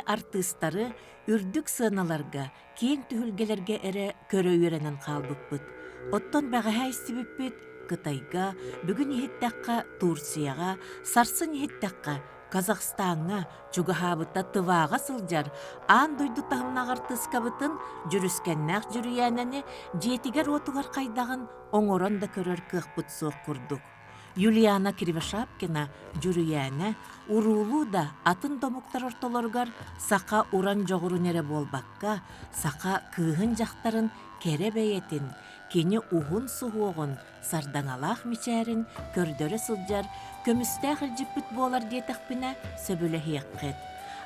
артыыстары үрдүк сыаналарга, киэҥ түһүлгэлэргэ эрэ көрө үөрэнэн хаалбыппыт. Оттон бэҕэһээ истибиппит Кытайга, бүгүн иһиттэххэ Турцияҕа, сарсын иһиттэххэ Казахстаҥҥа, чугаһаабыта Тываҕа сылдьар аан дойду таһымнаах артыыскабытын дьүрүскэннээх Дьүрүйээнэни дьиэтигэр-уотугар хайдаҕын оҥорон да көрөр кыахпыт суох курдук. Юлиана Кривошапкина Дьүрүйээнэ уруулуу да атын да омуктар ортолоругар саха уран дьоҕурун эрэ буолбакка, саха кыыһын-дьахтарын кэрэ бэйэтин, кини уһун суһуоҕун, сардаҥалаах мичээрин көрдөрө сылдьар көмүстээх илдьиппит буолар диэтэхпинэ сөбүлэһиэххит.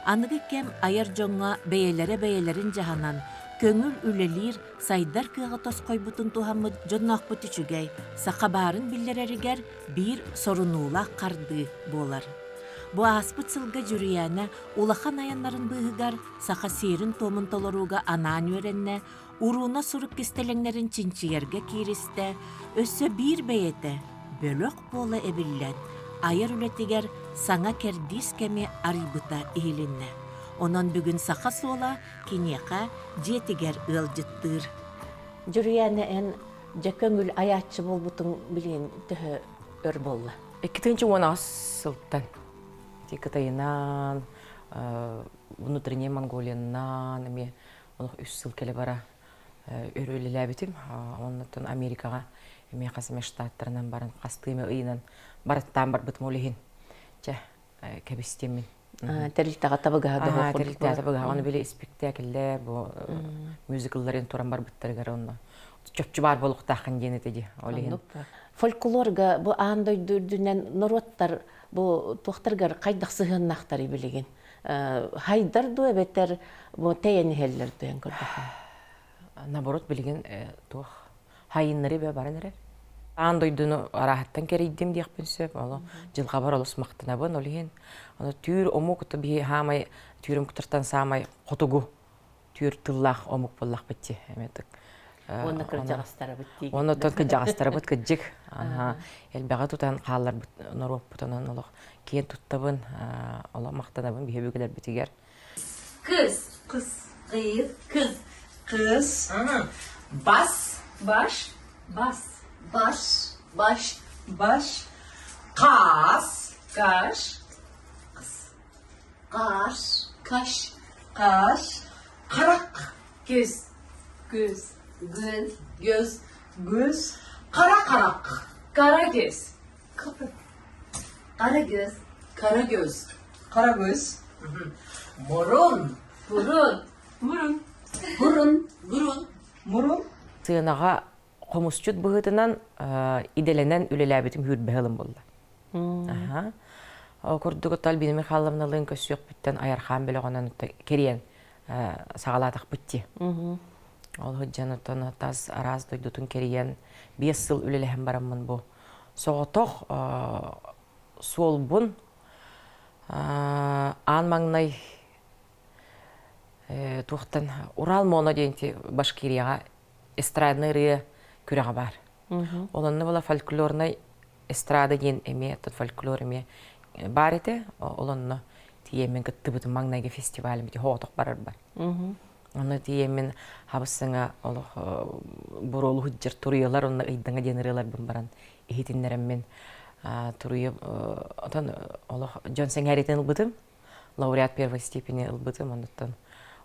Аныгы кэм айар дьоҥҥо бэйэлэрэ бэйэлэрин дьаһанан, көҥүл үлэлиир сайдар кыаҕы тосхойбутун туһаммыт дьонноохпут үчүгэй, саха баарын биллэрэригэр биир сорунуулаах хардыы буолар. Бу ааспыт сылга Дьүрүйээнэ улахан айаннарын быыһыгар саха сиэрин-туомун толорууга анаан үөрэннэ, урууна сурук кистэлэҥнэрин чинчийэргэ кииристэ, өссө биир бэйэтэ бөлөх буола эбиллэн, айар үлэтигэр саҥа кэрдиис кэми арыйбыта иһилиннэ. Онон бүгүн саха суола киниэхэ дьиэтигэр ыалдьыттыыр. Дьүрүйээнэ эн дьэ көҥүл айааччы буолбутуҥ билигин төһө өр буолла? 2018 сылтан ити Кытайынан, внутренняя Монголиянан эмиэ олох үс сыл кэлэ бара өр үлэлээбитим. Оннуттан Америкаҕа эмиэ хас эмэ штаттарынан баран хастыы эмэ ыйынан барыттаан барбытым ол иһин. Чэ, кэбистим мин. Тэрилтэҕэ табыгаһа да Тэрилтэҕэ табыгаһа. Ону били испиктээкиллэр, бу мюзиклларын туран барбыттарыгар онно чопчу баар буолуохтааххын диэн этэ дии. Ол иһин. Фольклорга бу аан дойду үрдүнэн норуоттар бу туохтаргар хайдах сыһыаннаахтарый билигин? Хайдар дуу эбэтэр бу тэйэн иһэллэр дуо эн көрдөххө? Наоборот билигин туох хайыннары бе баран эрэр. Аан дойдуну арааһыттан кэрийдим диэхпин сөп. Оло дьылҕабар олус махтанабын. Ол иһин аны түүр омук биһи хаамай түүр омуктартан саамай хотугу түүр тыллаах омук буоллахпыт дии. Эметик. Уонна кырдьаҕастарабыт дии. Уонна оттон кырдьаҕастарабыт кырдьык. Элбэҕи тутан хаалларбыт норуоппут онон олох киэн туттабын, олох махтанабын биһи өбүгэлэрбитигэр. Кыз. Кыз. Кыз. Кыз. Кыз. Бас. Баш. Бас. Баш. Баш. Баш. Кас. Каш. Кыз. Каш. Каш. Каш. Карак. Көз. Көз. Göz. Göz. Göz. Кара карак. Кара көз. Kapı. Кара көз. Кара көз. Кара көз. Мурун. Бурун. Мурун. Бурун. Бурун. Мурун. Сыанаҕа хомусчут быһыытынан идэлэнэн үлэлээбитим сүүрбэ сылым буолла. Аха. Ол курдук Альбина Михайловналыын көрсүөхпүттэн Айархаан бөлөҕүнэн кириэн саҕалаатахпыт дии. Ол сылдьан оттон тас араас дойдутун кэрийэн 5 сыл үлэлэһэн бараммын бу соҕотох суолбун аан маҥнай туохтан Урал Моно диэн Башкирияҕа эстрадный ырыа күрэҕэ баар. Ол онно була фольклорнай эстрада диэн эмиэ фольклор эмиэ баар этэ. Ол онно тиийэммин кыттыбытым маҥнайгы фестивалым ити хоотох барарбар. Онно тиийэммин хабыс-саҥа олох буруолу сылдьар туруйалар онно ыйдаҥа диэн ырыаларбын баран иһитиннэрэммин туруйа отон олох дьон сэҥээритин ылбытым. Лауреат первой степени ылбытым оннуттан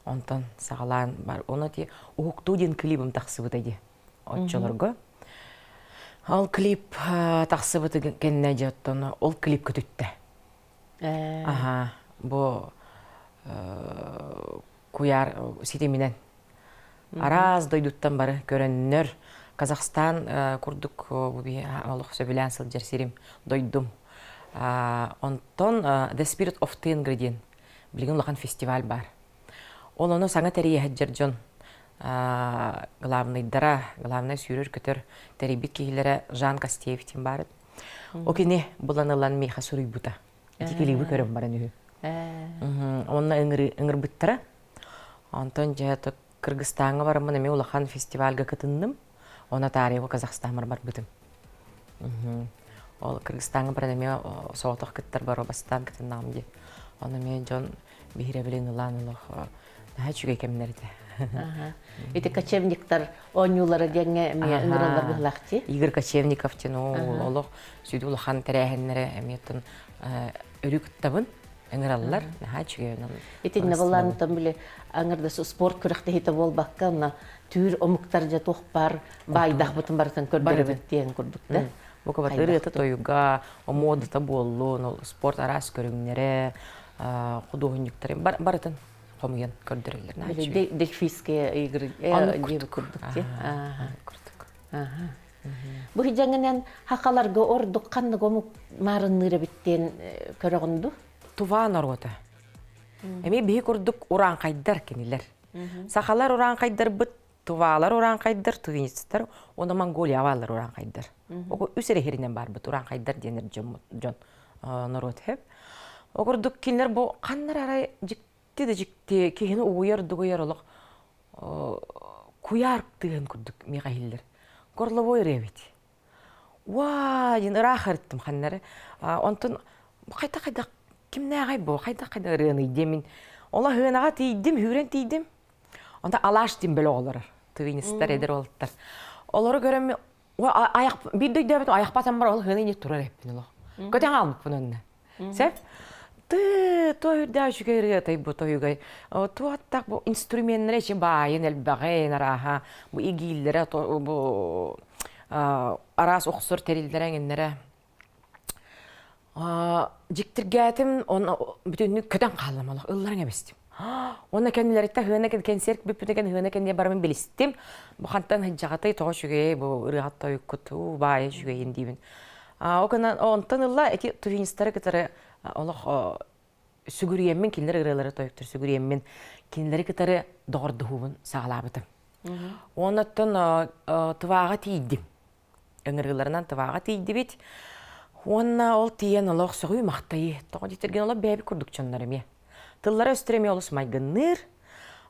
онтон саҕалаан бар. Ону ти уһуктуу диэн клибым тахсыбыта дии оччолорго. Ол клип тахсыбыты кэннэ дьэ оттон ол клип көтүттэ. Аха, бу куйаар ситиминэн араас дойдуттан бары көрөннөр Казахстан курдук бу олох сөбүлээн сылдьар сирим, дойдум. Онтон The Spirit of Tengri диэн билигин улахан фестиваль баар. Ол ону саҥа тэрийэ сылдьар дьон главныйдара, главнай сүүрэр-көтөр тэрийбит киһилэрэ Жан Костеев диэн баар. О кини булан ылан миэхэ суруйбута. Ити клиби көрөн баран үһү. Онно ыҥырбыттара. Онтон дьэ Кыргызстаҥҥа бараммын эмиэ улахан фестивальга кытынным. Оны таарыйга Казахстаҥҥа барбытым. Ол Кыргызстаҥҥа баран эмиэ соҕотох кыттар баро бастаан кытыннаҕым дии. Ону эмиэ дьон биһирэбилин ылан олох наһаа үчүгэй кэмнэр этэ. Ити кочевниктар оонньуулара диэҥҥэ эмиэ ыҥыраллар быһылаах дии. Игорь Кочевников диэн олох сүдү улахан тэрээһиннэрэ эмиэ өрүү кыттабын ыҥыраллар наһаа үчүгэй онон. Итиннэ былаан били аҥардас спорт күрэхтэһиитэ буолбакка онно түүр омуктар дьэ туох баар баайдаахпытын барытын көрдөрөбүт диэн курдук да. Бу ырыата тойуга, муодата буоллун, ол спорт араас көрүҥнэрэ, худуоһунньуктары барытын хомуйан көрдөрөллөр. Били дельфийские игры диэби курдук дии. Курдук. Бу дьаҥынан хахаларга ордук ханнык омук маарынныыр эбит диэн көрөҕүн дуу? Тува норуота. Эмиэ биһи курдук урааҥхайдар кинилэр. Сахалар урааҥхайдарбыт Туваалар урааҥхайдар, тувинецтар уонна Монголия урааҥхайдар. Ого үс эрэ иһиринэн барбыт урааҥхайдар диэннэр дьон дьон норуот хэп. О курдук кинилэр бу ханнар арай дьикти да дьикти киһини угуйар-дугуйар олох куйаар тыаһын курдук миэхэ иһиллэр. Горловой ырыа эбит. Уаа диэн ыраах ырыттым ханнары. Онтон хайдах-хайдах кимнээҕэй бу хайдах-хайдах ырыаный диэмин Ола хыанаҕа тиийдим, үүрэн тиийдим. Онто алаш диэн бөлөх олорор. Тувинистар, эдэр уолаттар. Олору көрөм аяқ биир да өйдөөбөтүм аяқпатан бар ол хыана ини турар эппин олох. Көтөн хаалбыппын онно. Сөп? Ты то үрдээх үчүгэй ырыатай бу тойугай. Туаттах бу инструменнара ичи баайын элбэҕин арааһа бу игииллэрэ бу араас охсор тэриллэрэ эҥиннэрэ Дьиктиргээтим, онно бүтүннүү көтөн хааллым олох, ылларан эбистим. Уонна кэннилэриттэн хыана кэнсиэр бүппүтүгэн хыана кэнниэ барамын билистим. Бу хантан сылдьаҕатай тоҕо үчүгэйэй бу ырыаҕа тойуккут уу баайа үчүгэйин диибин. Ол гынан онтон ылла ити туристары кытары олох сүгүрүйэммин кинилэр ырыалары тойуктар сүгүрүйэммин кинилэри кытары доҕордоһуубун саҕалаабытым. Уоннаттан тывааҕа тиийдим. Ыҥырыыларынан тывааҕа тиийдибит. Уонна ол тиийэн олох сөҕүү-махтайыы. Тоҕо диэтэргин олох бэйэбит курдук дьоннор эмиэ. Тыллара өстөрө эмиэ олус майгынныыр.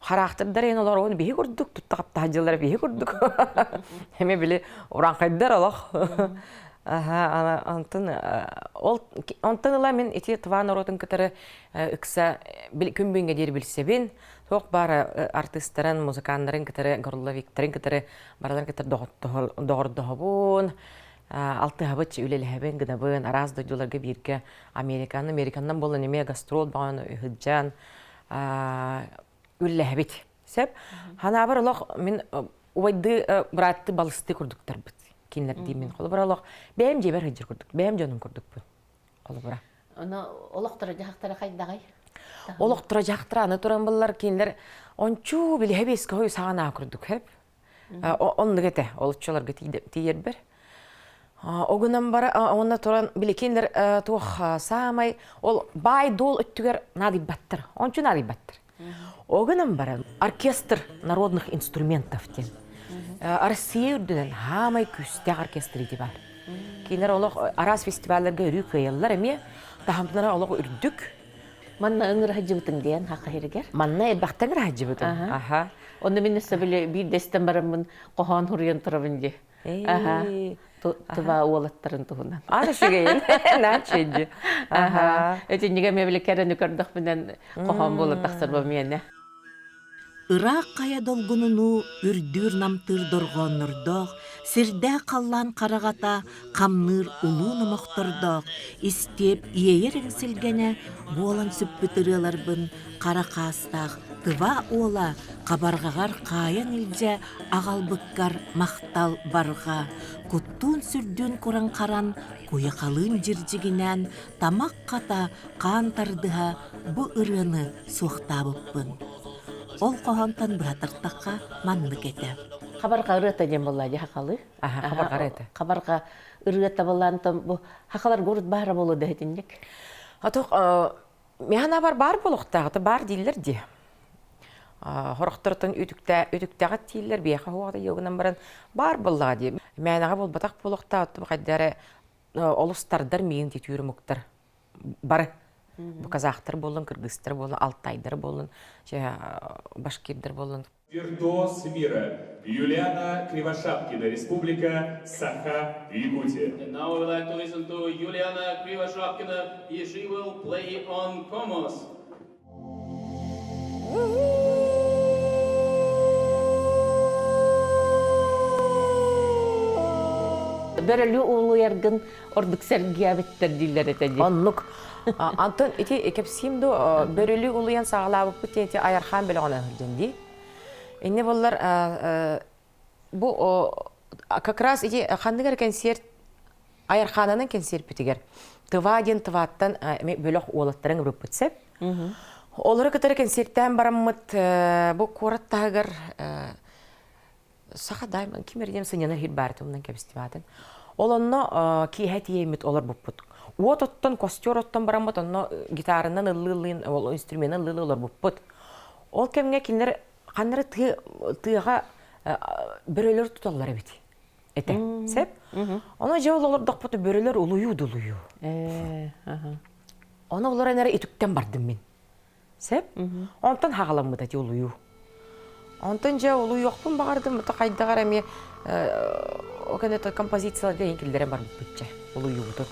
Хараахтырдар эйэн олор уон биһи курдук, тутта хаптаһа дьыллара биһи курдук. Эмиэ били урааҥхайдар олох. Аха, онтон ол онтон ыла мин ити тыва норуотун кытары ыкса күн бүгүҥҥэ диэри билсэбин. Туох баар артыыстарын, музыканнарын кытары, горловиктарын кытары барыларын кытары доҕордоһобун, алтыһабыт, үлэлэһэбин, гынабын, араас дойдуларга бииргэ Американы, Американнан буолан эмиэ гастрол баҕаны ыһыддьан үллэһэбит. Сөп. Ханаабар олох мин убайды быраатты балысты курдуктарбыт. Кинилэр диимин. Холобура олох бэйэм дьиэбэр сылдьар курдук, бэйэм дьонум курдукпун. Холобура. Ону олохторо дьаһахтара хайдаҕай? Олохторо дьаһахтара аны туран буллар кинилэр ончуу билиһэ биэскэ хой саҕанаа курдук хэп. Оннук этэ олуччуларга тиийэрбэр. Огунан бара онно туран биликинлер туох саамай ол баай-дуол өттүгэр наадыйбаттар. Ончу наадыйбаттар. Огунан баран оркестр народных инструментов диэн. Россия үрдүнэн хаамай күүстээх оркестр ити бар. Кинилэр олох араас фестивалларга өрүү кыайаллар эмиэ. Таһымнара олох үрдүк. Манна ыҥыраһыдьыбытыҥ диэн хаха иһигэр. Манна элбэхтэн ыҥыраһыдьыбытым. Аха. Онно мин өссө били биир дэстэн бараммын хоһоон суруйан турабын дии. Аха. Тыва уолаттарын туһунан. Ана үчүгэйин. Наһаа үчүгэй Аха. Итиннигэ эмиэ били кэрэни көрдөхпүнэн хоһоон буолан тахсар бу миэнэ. Ыраах хайа долгунунуу үрдүүр-намтыыр дорҕооннордоох, сирдээх халлаан хараҕата хамныыр улуу номохтордоох, истиэп иэйэр эҥсилгэнэ буолан сүппүт ырыаларбын хара хаастаах Тыва уола хабарҕаҕар хаайан илдьэ аҕалбыккар махтал барҕа, куттуун-сүрдүүн кураҥхаран, куйахалыын дьирдьигинээн тамах хата хаан тардыһа бу ырыаны суохтаабыппын. Ол хоһоонтон быһатартахха маннык этэ. Хабарҕа ырыата диэн буолла дии хахалы. Аха, хабарҕа ырыата. Хабарҕа ырыата буолаантан бу хахаларга урут баара буолуо да итинник. Атох механабар баар буолуохтаах, баар дииллэр дии. Хорохтортон үтүктэҕит дииллэр, биэхэ хуоҕата йогунан баран баар буоллаҕа дии. Мээнэҕэ буолбатах буолуохтаах, хайдары олус тардар миин титүүр муктар бары. Бу казахтар буоллун, кыргызтар буоллун, алтайдар буоллун, башкирдар буоллун. Виртуоз мира Юлиана Кривошапкина, Республика Саха, Якутия. And now we would like to listen to Juliana Krivoshapkina. She will play on komuz. Бөрөлүү улуйаргын ордук сэргээбиттэр дииллэр этэ дии. Оннук. Антон ити кэпсиим ду бөрөлүү улуйан саҕалаабыппыт диэн ити Айархаан бөлөҕүнэн сылдьан дии. Инне боллар бу как раз ити ханнык эрэ кэнсиэрт Айархаананан кэнсиэрпитигэр Тыва диэн Тываттан бөлөх уолаттарын ырыппыт сөп. Олору кытары кэнсиэртээн бараммыт бу куорат таһыгар Саха дайман ким эрэ диэн сынньанар иһит баар этэ, онон кэбистим аатын. Ол онно киэһэ тиийэммит олорбуппут. Уот оттон, костер оттон бараммыт, онно гитаранан ыллыы-ыллыын, ол инструменын ыллыы-ылыы олорбуппут. Ол кэмҥэ кинилэр ханна эрэ тыа, тыаҕа бөрөлөр туталлар эбит этэ. Сөп? Ону дьэ ол олордохпут бөрөлөр улуйуу-дулуйуу. Ону олорон эрэ үтүктэн бардым мин. Сөп? Онтон хаҕаламмыта ити улуйуу. Онтон дьэ улуйуохпун баҕардым, ото хайдах эрэ эмиэ ол кэннэ композицияларга иһин киллэрэн барбыппыт дьэ улуйуубутун.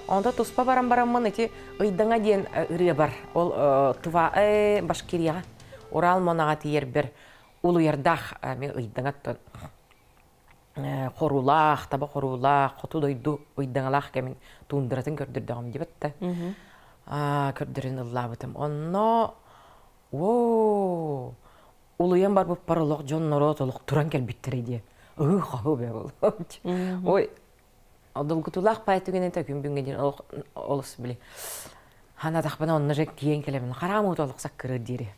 Онто туспа баран бараммын ити Ыйдаҥа диэн ырыа бар. Ол Тува Башкирияҕа Урал Монаҕа тиийэрбэр улуйардаах эмиэ ыйдаҥаттан хоруулаах, таба хоруулаах, хоту дойду ыйдаҥалаах кэмин туундаратын көрдөрдөҕүм диэбит да. Көрдөрөн ыллаабытым. Онно оо улуйан барбыппар олох дьон норуот олох туран кэлбиттэрэ диэ. Ыһыы хаһыы бэ ол. Ой долгутуулаах паай түгэнэ күн бүгүҥҥэ диэн олох олус били ханатахпына онно же тиийэн кэлэбин хараам уута олох саккырыыр диэри.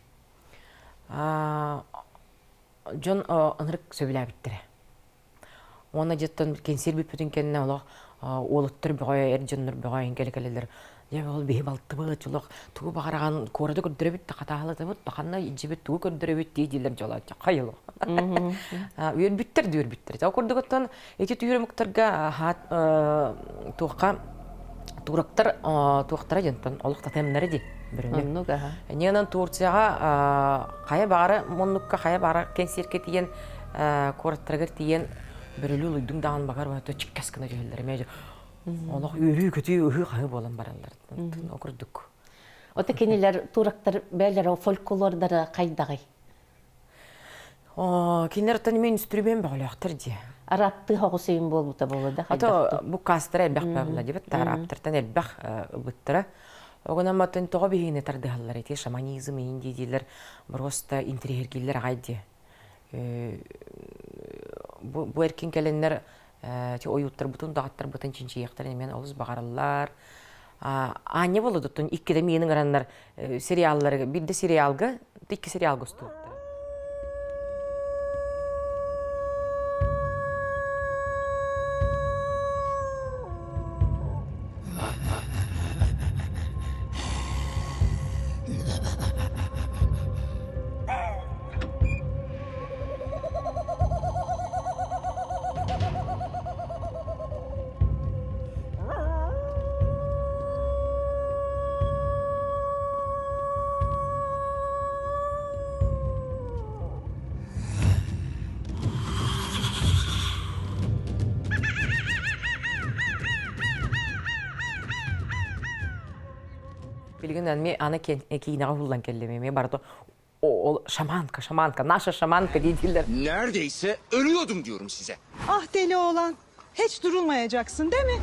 Дьон ынырык сөбүлээбиттэрэ. Уонна дьиттэн кэнсиэр бүппүтүн кэннэ олох уолаттар бөҕө, эр дьоннор бөҕө иһин кэлэ-кэлэллэр. Дьэ ол биһи балтыбыт, олох тугу баҕараҕын куораты көрдөрөбүт да хатааһылатабыт да ханна илдьибит тугу көрдөрөбүт дии дииллэр дьолооччу хай олох. Үөрбүттэр да үөрбүттэр. Ол курдук оттон ити түүр омуктарга туохха турактар туохтара дьонтон олох татыамнара дии бөрөнү. Оннук аха. Ньыынан Турцияҕа хайа баҕара муннукка хайа баҕара кэнсиэркэ тиийэн куораттарыгар тиийэн бөрөлүү улуйдуҥ даҕаны багар бата чиккэс гына түһэллэр эмиэ олох үөрүү-көтүү ыһыы-хаһыы буолан бараллар ол курдук. Ото кинилэр турактар бээлэрэ фольклордара хайдаҕый? Кинилэр оттон эмиэ инструмент бөҕөлөөхтөр дии. Арабтыы хоҕус ыйын буолбута буолуо да Ото бу каастара элбэх буолла дибит араптартан элбэх ылбыттара. Огонан матын тоҕо биһигини тардыһаллар ити шаманизм иин дииллэр просто интириэһиргииллэр аҕай дии. Бу, бу эркин кэлэннэр ойууттарбытын, даҕаттарбытын чинчийиэхтэрин эмиэ олус баҕараллар. Аанньа буолудуттун иккитэ миин ыҥыраннар сериалларга биирдэ сериалга икки сериалга устубуттар. Билигин аны аны киинэҕэ уһуллан кэллим эмиэ барыта ол шаманка, шаманка, наша шаманка дииллэр. Neredeyse ölüyordum diyorum size. Ah deli oğlan. Hiç durulmayacaksın değil mi?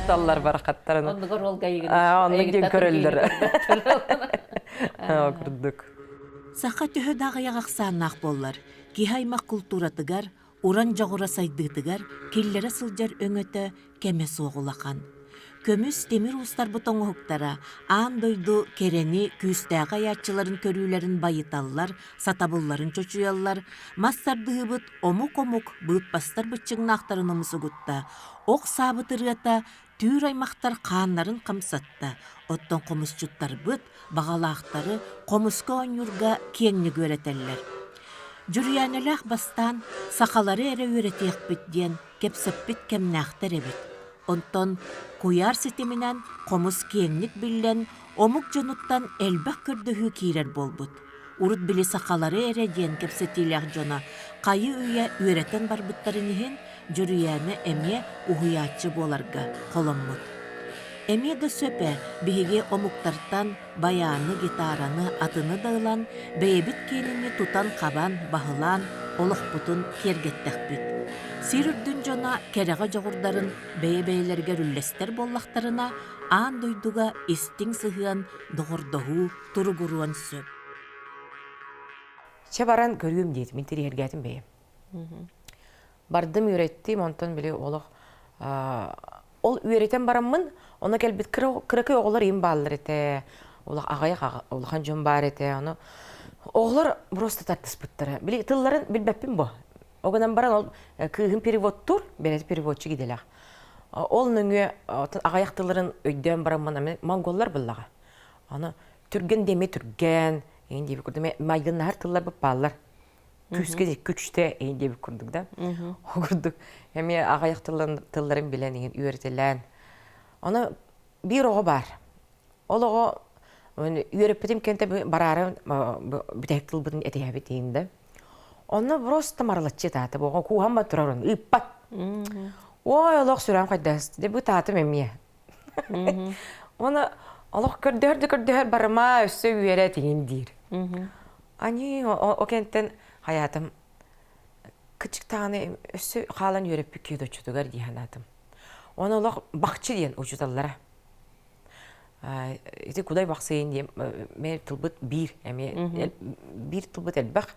Таллар барахаттарын. Оннугар ол Оннук диэн көрөллөр. Курдук. Саха төһө да аҕыйах ахсааннаах буоллар, киһи аймах култууратыгар, уран дьоҕура сайдыытыгар киллэрэ сылдьар өҥөтө кэмэ суох улахан. Көмүс тимир уустарбыт оҥоһуктара аан дойду кэрэни, күүстээҕи айааччыларын көрүүлэрин байыталлар, сатабылларын чочуйаллар, мас тардыһыыбыт омук-омук быыппастар быччыҥнаахтарын умсугутта, ох саабыт ырыата түүр аймахтар хааннарын хамсатта, оттон хомусчуттарбыт баҕалаахтары хомуска оонньуурга киэҥник үөрэтэллэр. Дьүрүйээнэлээх бастаан сахалары эрэ үөрэтиэхпит диэн кэпсэппит кэмнээхтэр эбит. Онтон куйаар ситиминэн хомус киэҥник биллэн, омук дьонуттан элбэх көрдөһүү киирэр буолбут. Урут били сахалары эрэ диэн кэпсэтиилээх дьоно хайы-үйэ үөрэтэн барбыттарын иһин Дьүрүйээнэ эмиэ уһуйааччы буоларга холоммут. Эмиэ да сөп ээ, биһиги омуктартан байааны, гитараны, атыны да ылан, бэйэбит киэнини тутан-хабан, баһылаан, олохпутун киэргэттэхпит. Сир үрдүн дьоно кэрэҕэ дьоҕурдарын бэйэ-бэйэлэригэр үллэстэр буоллахтарына, аан дойдуга истиҥ сыһыан, доҕордоһуу туругуруон сөп. Чэ баран көрүөм диэтим, интэриэһиргээтим бэйэм. Бардым үөрэттим, онтон били олох ол үөрэтэн бараммын, онно кэлбит кыракый оҕолор им бааллар этэ, аҕыйах улахан дьон баар этэ, ону оҕолор просто тардыспыттара. Били тылларын билбэппин бо. Ол гынан баран ол кыыһым переводтуур, бэйэтэ переводчик идэлээх. Ол нөҥүө аҕыйах тылларын өйдөөн бараммын монголлар буллаҕа. Аны түргэн диэми түргэн, эҥин диэбит курдук майгыннаһар тылларбыт бааллар. Күүскэ күчтэ эҥин диэбит курдук да. Ол курдук эмиэ аҕыйах тылларын билэн иҥин үөрэтэлээн. Аны биир оҕо баар. Ол оҕо үөрэппитим кэнтэ бараары бүтэһик тылбытын этиһэбит иһин да. Онно просто марылаччы ытаата. Оҕо кууһан ба турар оны ыыппат. Ой, олох сүрэҕим хайдас. Де бу таатым эмиэ. Оны олох көрдөһөр да көрдөһөр барыма өссө үөрэ тиҥин диир. Ани о кэнтэн хаятым кычыктааны өссө хаалан үөрэппит киһи доччутугар дии санаатым. Оны олох бахчы диэн учууталлара. Ити кудай бахсыйын диэн мэ тылбыт биир эмиэ биир тылбыт элбэх.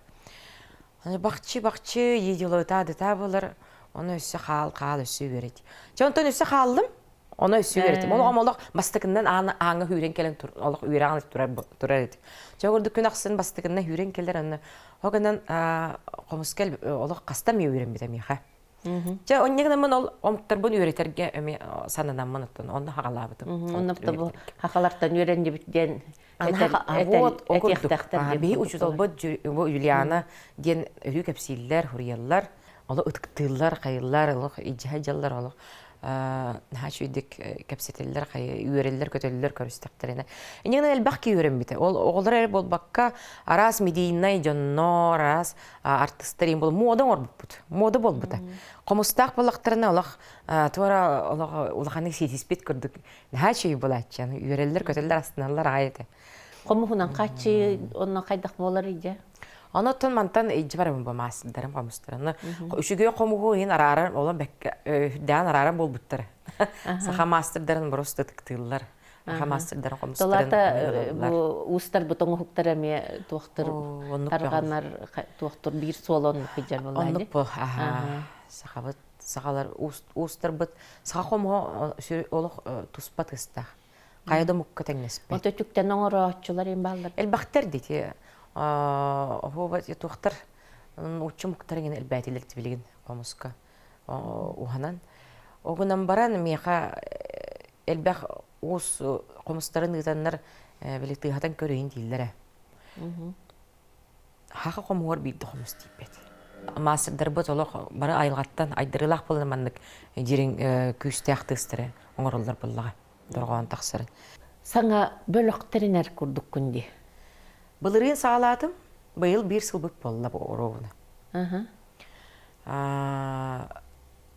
Аны бахчы бахчы едилота дата болар оны өссө хаал хаал өссө үөрэт. Чэ онтон өссө хааллым. Оны өссө үөрэтим. Олох олох бастакыннан ааҥҥа хүүрэн кэлэн олох үөрэҕин турар турар этим. Чэ курдук күн ахсын бастакыннан хүүрэн кэлэр онно ол гынан хомуска олох хаста эмиэ үөрэммитэ миэхэ. Чэ, онньа гынаммын ол омуктарбын үөрэтэргэ эмиэ сананаммын оттон онно хаҕалаабытым. Онно бу хахалартан үөрэннибит диэн этиэхтээхтэр. Биһи учууталбыт Юлиана диэн өрүү кэпсииллэр, хуруйаллар, олох ытыктыыллар, хайыллар, олох илдьэ дьаллар, олох наһаа үчүгэйдик кэпсэтэллэр, үөрэллэр, көтөллөр көрүстэхтэринэ. Инньэ гынан элбэх киһи үөрэммитэ. Ол оҕолор эрэ буолбакка, араас медийнай дьоннор, араас артыстар им буол муода оҥорбуппут. Муода буолбута. Хомустаах буоллахтарына олох туора олох улаханнык сиэтиспит курдук наһаа үчүгэй буолааччы. Үөрэллэр, көтөллөр, астыналлар аҕай этэ. Хомуһунан хааччы онно хайдах буолар идэ? Онон мантан илдьи барабын бу маастардарым хомустарын. Үчүгэй хомуһу иһин араарар, олон бэккэ үрдээн арааран буолбуттар. Саха маастардарын просто ытыктыыллар. Саха маастардарын хомустарын Толата бу уустарбыт оҥоһуктар эмиэ туохтар тарҕанар туохтур биир суол оннук сылдьар буоллаҕа Оннук бу сахабыт сахалар уустарбыт саха хомуһа олох туспа тыстаах. Хайа да омукка тэҥнэспэт. Ото түктэн оҥорооччулар им бааллар. Элбэхтэр дити. Оһуоба туохтар уччу омуктар иҥин элбээтилэр билигин хомуска уһанан. Ол гынан баран миэхэ элбэх уус хомустарын ыытаннар били тыаһатан көрөйүн дииллэрэ. Хаха хомуһугар биирдэ хомус тиийбэт. Маастардарбыт олох бары айылҕаттан айдарыылаах буолан маннык дириҥ күүстээх тыастары оҥороллор буоллаҕа дорҕоон тахсарын. Саҥа бөлөх тэринэр курдуккун дии. Былырыын саҕалаатым, быйыл биир сылбыт буолла бу оруобуна.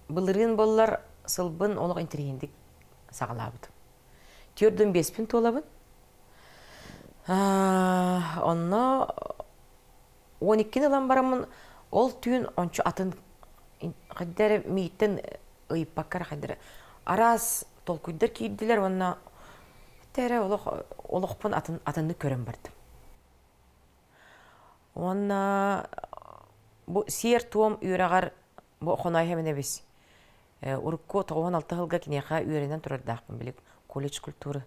Былырыын буоллар сылбын олох интэриэһинэйдик саҕалаабытым. Түөрдүн биэспин туолабын. Онно 12-ни ылан бараммын ол түүн ончу атын хайда эрэ мииттэн ыйыппакка эрэ хайда эрэ араас толкуйдар киирдилэр уонна эрэ олох олохпун атын атыннык көрөн бардым. Уонна бу сиэр-туом үөрэҕэр бу Хоной Хэминэбис урукку 96 сылга киниэхэ үөрэнэн турардаахпын били колледж культуры.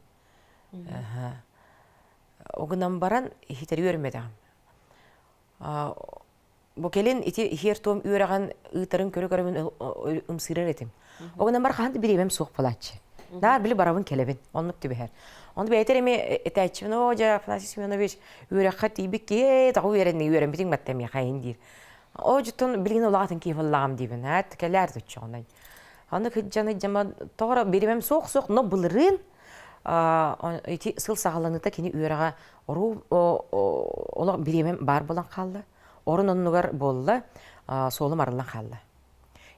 Ол гынан баран иһитэри үөрэммэтэҕим. Бу кэлин ити иһиэр-туом үөрэҕин ыытарын көрө-көрөбүн ымсыырар этим. Ол гынан баран хаһан да бириэмэм суох буолааччы. Наар били барабын кэлэбин. Оннук түбэһэр. Ону бэйэтэр эми этээччибин, оо дьэ, Афанасий Семенович, үөрэххэ тиийбит киһи, тоҕо үөрэнни, үөрэммитиҥ батта миэхэ иһин диир. Оо дьуттун билигин улаҕатын киһи буоллаҕым диибин, аат кэлээр дуччоҕунай. Аны кыдьаны дьама тоҕо биримем суох-суох, но былырыын ити сыл саҕаланыыта кини үөрэҕэ оруу олох бириэмэм баар буолан хаалла. Орун оннугар буолла, суолум арыллан хаалла.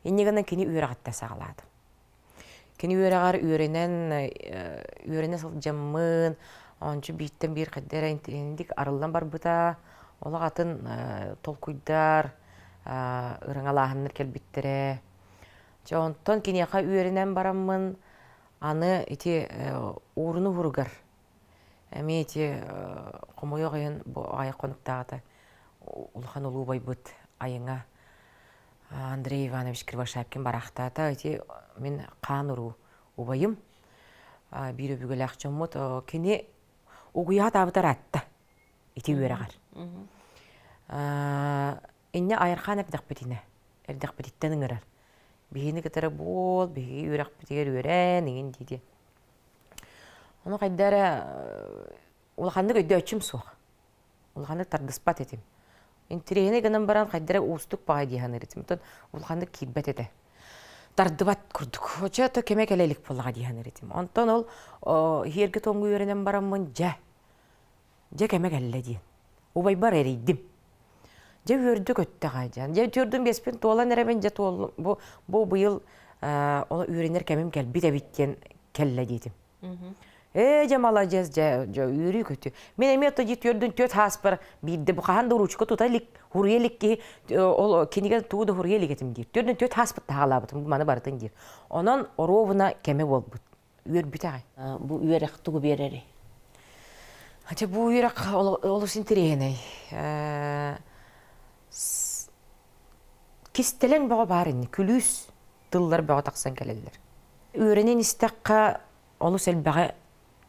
Инньэ гынан кини үөрэҕиттэн саҕалаатым. Кини үөрэҕэр үөрэнэн үөрэнэ сылдьаммын, ончу бииртэн биир хайда эрэ интириэһинэйдик арыллан барбыта. Олох атын толкуйдар, ырыҥалааһыннар кэлбиттэрэ. Дьэ онтон киниэхэ үөрэнэн бараммын, аны ити ууруну уһуругар эмиэ ити хомойуох иһин бу аҕыйах хонуктааҕыта улахан улуу убайбыт Айыҥа Андрей Иванович Кривошапкин бараахтаата. Ити мин хаан уруу убайым, биир өбүгэлээх дьоммут. Кини угуйаат аабыта ыраатта ити үөрэҕэр. Инньэ айархаан эрдэхпитинэ, эрдэхпититтэн ыҥырар. Биһини кытары буол, биһиги үөрэхпитигэр үөрэн, иҥин диэти. Ону хайда эрэ улаханнык өйдөөччүм суох. Улаханнык тардыспат этим. Интириэһинэй гынан баран хайда эрэ уустук баҕайы дии саныыр этим. Оттон улаханнык киирбэт этэ. Тардыбат курдук. Оччо кэмэ кэлэ илик буоллаҕа дии саныыр этим. Онтон ол иһиэргэ тоҥҥу үөрэнэн бараммын дьэ, дьэ кэмэ кэллэ диэн. Убайбар эрийдим. Дьэ үөрдү-көттө аҕай дьэ. Дьэ үтүөрдүм биэспин туолан эрэбин дьэ туоллум. Бу, бу быйыл ол үөрэнэр кэмим кэлбит эбит диэн кэллэ диэтим. Ээ, дьэ маладьыас, дьэ, дьэ үөрүү-көтүү. Мин эмиэ ото дии түөрдүн түөрт хааспар биирдэ бу хаһан да уруучука тута илик, хуруйа илик киһи ол кинигэ тугу да хуруйа илик этим диир. Түөрдүн түөрт хааспыт таһаалаабытым, бу маны барытын диир. Онон оруобуна кэмэ буолбут. Үөрбүтэ аҕай. Бу үөрэх тугу биэрэрий? Дьэ бу үөрэх олус интэриэһинэй. Кистэлэҥ бөҕө баар ини, күлүүс тыллар бөҕө тахсан кэлэллэр. Үөрэнэн истэххэ олус элбэҕи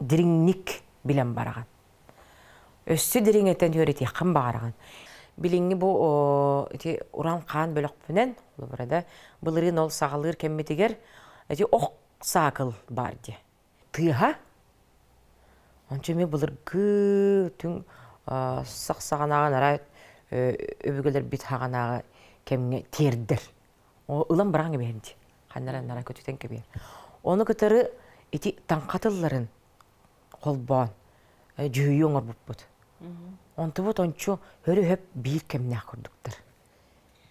дириҥник билэн бараҕын. Өссө дириҥэтэн үөрэтиэххин баҕараҕын. Билиҥҥи бу ити Уран хаан бөлөхпүнэн, холобура да, былырыын ол саҕалыыр кэммитигэр ити ох саакыл баар дии. Тыаһа ончу эмиэ былыргы түҥ сах саҕанааҕы арай өбүгэлэрбит хаҕанааҕы кэмҥэ тиэрдэр. Ылан быраҕан кэбиһэн дии. Ханна эрэ нара көтүтэн кэбиһэр. Ону кытары ити таҥха тылларын холбоон дьүһүйүү оҥорбуппут. Онтубут ончу хөрү-хөп биир кэмнээх курдуктар.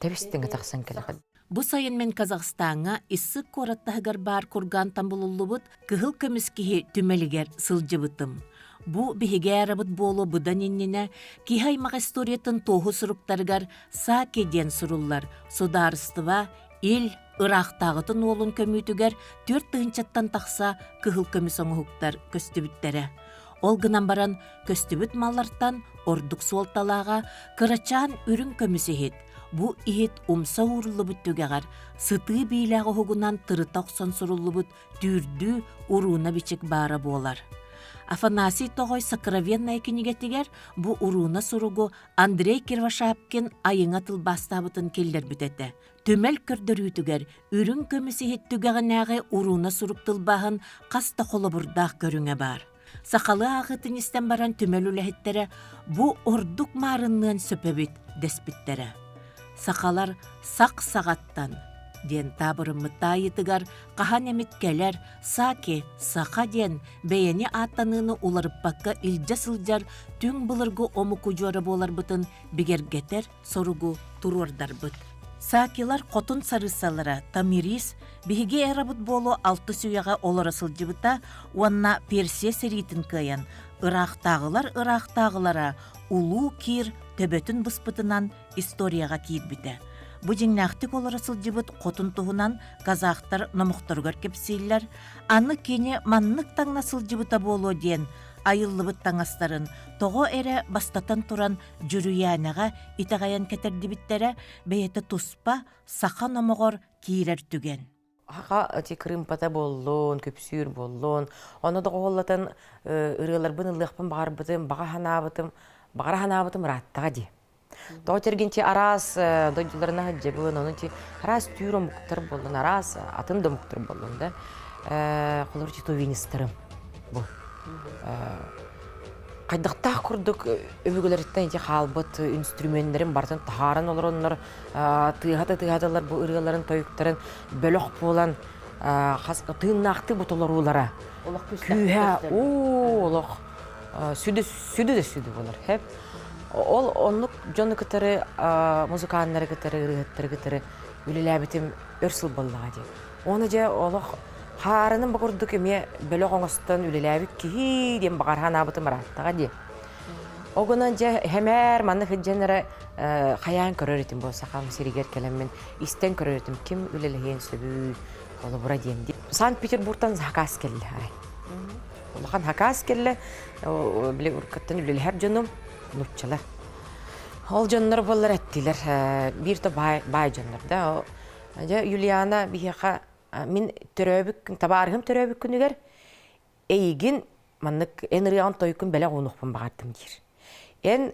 Тэбис-тэҥэ тахсан кэлэҕин. Бу сайын мин Казахстаҥҥа Иссык куорат таһыгар баар кургантан булуллубут кыһыл көмүс киһи түмэлигэр сылдьыбытым. Бу биһиги эрабыт буолуо быдан иннинэ киһи аймах историятын туоһу суруктарыгар Саки диэн суруллар судаарыстыба ил ыраахтааҕытын уолун көмүүтүгэр 4000-ттан тахса кыһыл көмүс оҥоһуктар көстүбүттэрэ. Ол гынан баран көстүбүт маллартан ордук суолталааҕа кырачаан үрүҥ көмүс иһит. Бу иһит умса ууруллубут түгэҕэр сытыы биилээх уһугунан тырыта охсон суруллубут түүрдүү урууна бичик баара буолар. Афанасий Тоҕой сокровенная кинигэтигэр бу урууна суругу Андрей Кривошапкин айыҥа тылбаастаабытын киллэрбит этэ. Түмэл көрдөрүүтүгэр үрүҥ көмүс иһит түгэҕинээҕи урууна сурук тылбааһын хас да холобурдаах көрүҥэ баар. Сахалыы ааҕыытын истэн баран түмэл үлэһиттэрэ бу ордук маарынныан сөп эбит дэспиттэрэ. Сахалар сах саҕаттан диэн таабырыммыт таайыытыгар хаһан эмит кэлэр саки саха диэн бэйэни ааттаныыны уларыппакка илдьэ сылдьар түҥ былыргы омук удьуора буоларбытын бигэргэтэр соругу туруордарбыт. Саакилар хотун сарыыссалара Тамирис биһиги эрабыт буолуо алтыс үйэҕэ олоро сылдьыбыта уонна Персия сэриитин кыайан ыраахтааҕылар ыраахтааҕылара Улуу Кир төбөтүн быспытынан историяҕа киирбитэ. Бу дьиҥнээхтик олоро сылдьыбыт хотун туһунан казахтар номохторугар кэпсииллэр, аны кини маннык таҥна сылдьыбыта буолуо диэн айыллыбыт таҥастарын тоҕо эрэ бастатан туран Дьүрүйээнэҕэ итэҕэйэн кэтэрдибиттэрэ бэйэтэ туспа саха номоҕор киирэр түгэн. Хаха ити кырыымпата буоллун, күпсүүр буоллун, ону доҕуһуоллатан ырыаларбын ыллыахпын баҕарбытым, баҕа санаабытым, баҕара санаабытым ырааттаҕа дии. Тоҕо тергин араас дойдуларына сылдьабын, ону ти араас түүр омуктар буоллун, араас атын да омуктар буоллун да. Холобур титовинистарым бу. Хайдахтаах курдук өбүгэлэриттэн ити хаалбыт инструменнэрин барытын таһааран олороннор тыаһата тыаһаталар бу ырыаларын тойуктарын бөлөх буолан хас тыыннаахтыы бу толоруулара күүһэ оо олох сүдү сүдү да сүдү болар хэп ол оннук дьону кытары музыканнары кытары ырыаһыттары кытары үлэлээбитим өр сыл буоллаҕа дии Уонна дьэ олох хаарыным бу курдук эмиэ бөлөх оҥостон үлэлээбит киһи диэн баҕар санаабытым ырааттаҕа дии. Ол гынан дьэ хэмээр маннык сылдьан эрэ хайаан көрөр этим бу сахам сиригэр кэлэммин истэн көрөр этим ким үлэлэһиэн сөбүй холобура диэн дии. Санкт-Петербургтан заказ кэллэ арай. Улахан заказ кэллэ били уруккаттан үлэлэһэр дьонум нууччалар. Ол дьоннор буоллар эттилэр биир то баай, баай дьоннор да Дьэ, Юлиана биһиэхэ мин төрөөбүт табаарыһым төрөөбүт күнүгэр эйигин маннык эн ырыаҕын тойуккун бэлэх уунуохпун баҕардым диир. Эн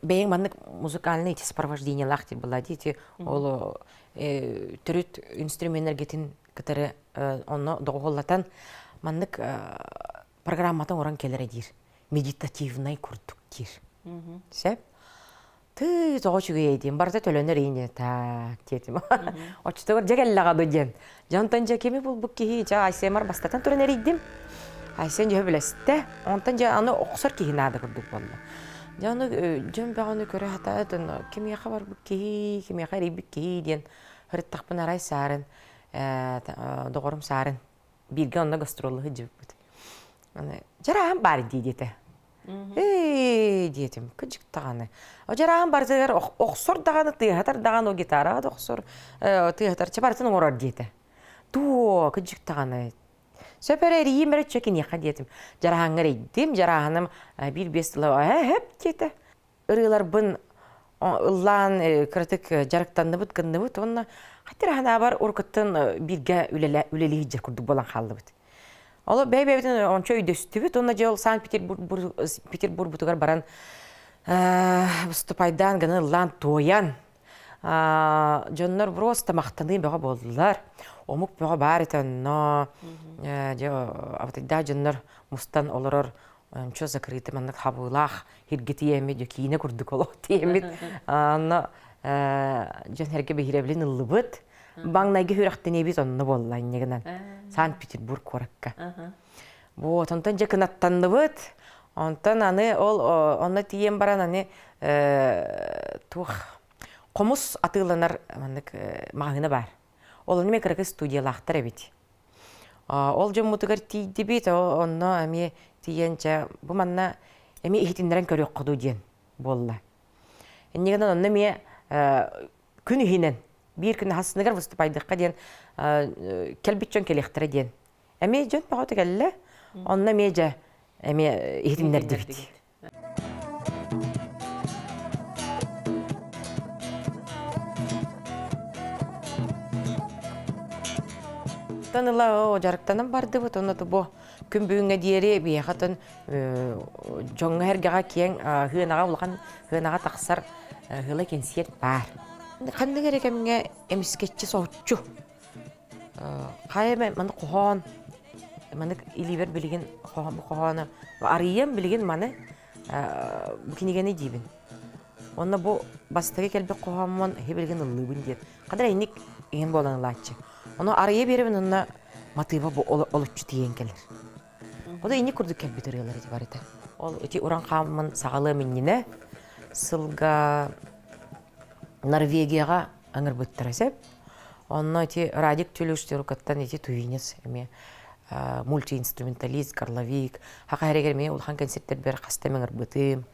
бэйэҥ маннык музыкальный ити сопровождениелаах диир была дии ол төрүт инструменнэргитин кытары онно доҕуһуоллатан маннык программата оҥорон кэлэрэ диир медитативнай курдук диир. Сөп? Тыы, тоҕо үчүгэй диэн, барыта төлөнөр иини так диэтим. Оччотугар дьэ кэллэҕэ ду диэн. Дьэ онтон дьэ кими булбут киһи, дьэ Айсемар бастатан туран эрийдим. Айсен дьэ билэстэ. Онтон дьэ аны охсор киһи наада курдук буолла. Дьэ ону дьон бөҕөнү көрө сатаат, кимиэхэ барбыт киһи, кимиэхэ эрийбит киһи диэн ырыттахпын арай Саарын, доҕорум Саарын бииргэ онно гастроллуу сылдьыбыппыт. Аны дьарааһын баар дии диэтэ. Ээ диэтим, кыдьык даҕаны. Дьарааһын барытыгар охсор даҕаны, тыаһатар даҕаны, о гитараҕа да охсор, тыаһатар, чэ барытын оҥорор диэтэ. Туо, кыдьык даҕаны. Сөп эрэ эрийиим эрэ чэ киниэхэ диэтим. Дьарааһыҥҥа эрийдим, дьарааһыным биир-биэс тыла ээ хэп диэтэ. Ырыаларбын ыллаан кыратык дьарыктанныбыт гынныбыт уонна хаттыр ханаабар урукуттан бииргэ үлэлии сылдьар курдук буолан хааллыбыт. Ол бэйэ-бэйэбитин ончу өйдөстүбүт уонна дьэ ол Санкт-Петербургбутугар баран выступайдаан гынан ыллаан туойан дьоннор просто махтаныы бөҕө буоллулар. Омук бөҕө баар этэ онно. Дьэ абытайдаах дьоннор мустан олорор ончу закрытый маннык хабыылаах һиргэ тиэммит дьэ киинэ курдук олох тиэммит онно дьон эргэ биһирэбилин ыллыбыт Баҥнайгы сүрэхтэниибит онно буолла инньэ гынан Санкт-Петербург куоракка. Вот, онтон дьэ кынаттанныбыт. Онтон аны ол онно тиийэн баран аны туох хомус атыыланар маннык маҕаһыына баар. Ол эмиэ кыракый студиялаахтар эбит. Ол дьоммутугар тиийдибит, онно эмиэ тиийэн чэ бу манна эмиэ иһитиннэрэн көрүөххэ дуу диэн буолла. Инньэ гынан онно эмиэ күн иһинэн биир күн хассыныгар выступайдыхха диэн кэлбит дьон кэлиэхтэрэ диэн. Эмиэ дьон бөҕөтө кэллэ. Онно эмиэ дьэ эмиэ иһитиннэрдибит. Тан ыла дьарыктанан бардыбыт, онно бу күн бүгүҥҥэ диэри биһиэхэ тон дьоҥҥо-сэргэҕэ киэҥ сыанаҕа улахан сыанаҕа тахсар ыла кэнсиэр баар. Ханнык эрэ кэмҥэ эмискэччи соһуччу хайа эмэ маны хоһоон маннык илиибэр билигин бу хоһоону арыйыам билигин маны бу кинигэни диибин. Онно бу бастакы кэлбит хоһооммун эһи билигин ыллыыбын диэн ханна эрэ инник иһин буолан ылааччы. Ону арыйа биэрэбин онно матыыба бу олоччу тиийэн кэлэр. Ону инник курдук кэлбит ырыалар ити барыта. Ол ити уран хааммын саҕалыам иннинэ сылга Норвегияҕа ыҥырбыттара сөп. Онно ити Радик Тюлюш рукаттан ити туинец эмиэ мультиинструменталист, горловик. Хаха эригэр эмиэ улахан концерттербэр хаста ыҥырбытым.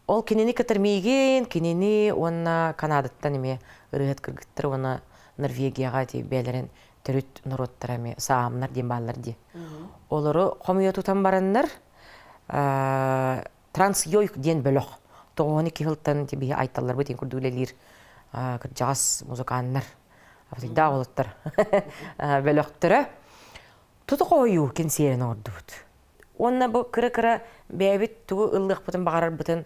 Ол кинини кытары миигин, кинини уонна Канадаттан эмиэ ырыаһыт кыргыттар уонна Норвегияҕа ити бэйэлэрин төрүт норуоттара эмиэ саамнар диэн бааллар дии. Олору хомуйа тутан бараннар Трансйойк диэн бөлөх 92 сылтан биһи айталларбыт диэн курдук үлэлиир кырдьаҕас музыканнар абытыйдаах уолаттар бөлөхтөрө туту хоһуйуу кэнсиэрин оҥордубут. Уонна бу кыра-кыра бэйэбит тугу ыллыахпытын баҕарарбытын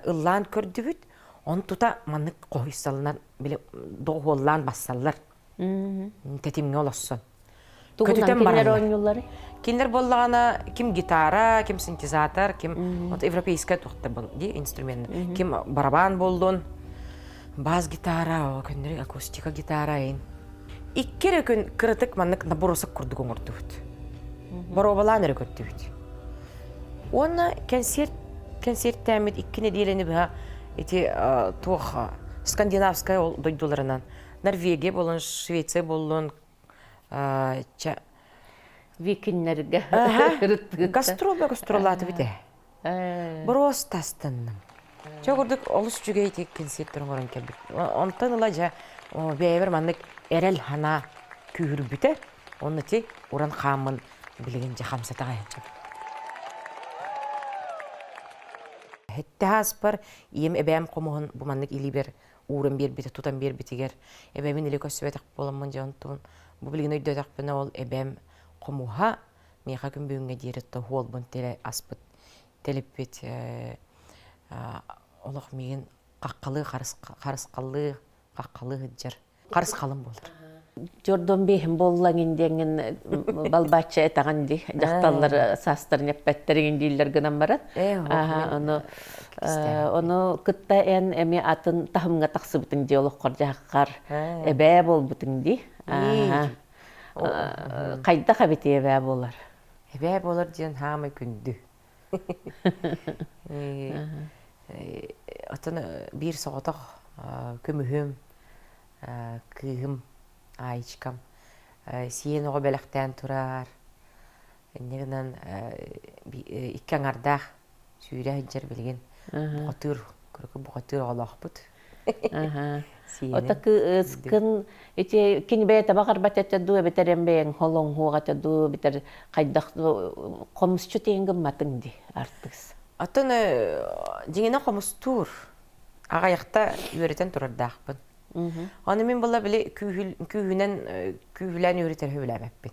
ыллаан көрдүбүт. Он тута маннык хоһуйсаллар, били доҕуһуоллаан бассаллар. Тэтимҥэ олоссон. Тугунан Көтүтэн кинилэр бараллар. оонньуулларый? Кинилэр буоллаҕына ким гитара, ким синтезатор, ким вот европейская туохта был ди инструмент. Ким барабан буоллун, бас гитара, көннөрү акустика гитара ин. Икки эрэ күн кыратык маннык набросок курдук оҥордубут. Боруобалаан эрэ көрдүбүт. Уонна кэнсиэрт кэнсиэртээммит икки нэдиэлэни быһа ити туох скандинавскай ол дойдуларынан Норвегия буоллун, Швеция буоллун, ча Викиннэргэ Гастрол гастроллаатыбыт ээ. Боруоста астанным. Чэ курдук олус үчүгэй ити кэнсиэртэр оҥорон кэлбит. Онтон ыла дьэ бэйэбэр маннык эрэл санаа күүһүрбүтэ. Онно ити уран хааммын билигин дьэ хамсатаҕа сылдьабын. Һэтте ааспар ийэм эбээм хомуһун бу маннык илиибэр ууран биэрбитэ, тутан биэрбитигэр эбэбин илэ көрсүбэтэх буоламмын дьэ онтон бу билигин өйдөөтөхпүнэ ол эбэм хомуһа миэхэ күн бүгүҥҥэ диэри тоһуолбун тилэ аспыт тэлиппит олох миигин хаххалыы харысхаллыы хаххалыы сылдьар харысхалым буолар. Дьордон биэһин буоллаҥын диэҥҥин балбаачча этэҕин дии. Дьахталлар саастарын эппэттэриҥин дииллэр гынан баран. Ону ону кытта эн эмиэ атын таһымҥа тахсыбытыҥ дии олоххор дьаһаххар эбээ буолбутуҥ дии. Хайдах эбитий эбээ буолар? Эбээ буолар диэн хаамай күндү. Оттон биир соҕотох көмүһүм, кыыһым Аечкам сиэн оҕо бэлэхтээн турар. Инньэ гынан икки аҥардаах сүүрэ сылдьар билигин бухатыыр, бухатыыр оҕолоохпут. Ото кыыскын ити кини бэйэтэ баҕарбат этэ дуу эбэтэр эн бэйэҥ холоҥһуох этэ дуу эбэтэр хайдах хомусчу тиэн гымматыҥ дии артыыс. Оттон дьиҥинэ хомустуур. Аҕайахта үөрэтэн турардаахпын. Аны мин була били күүһүнэн күүһүлээн үөрэтэр сөбүлээбэппин.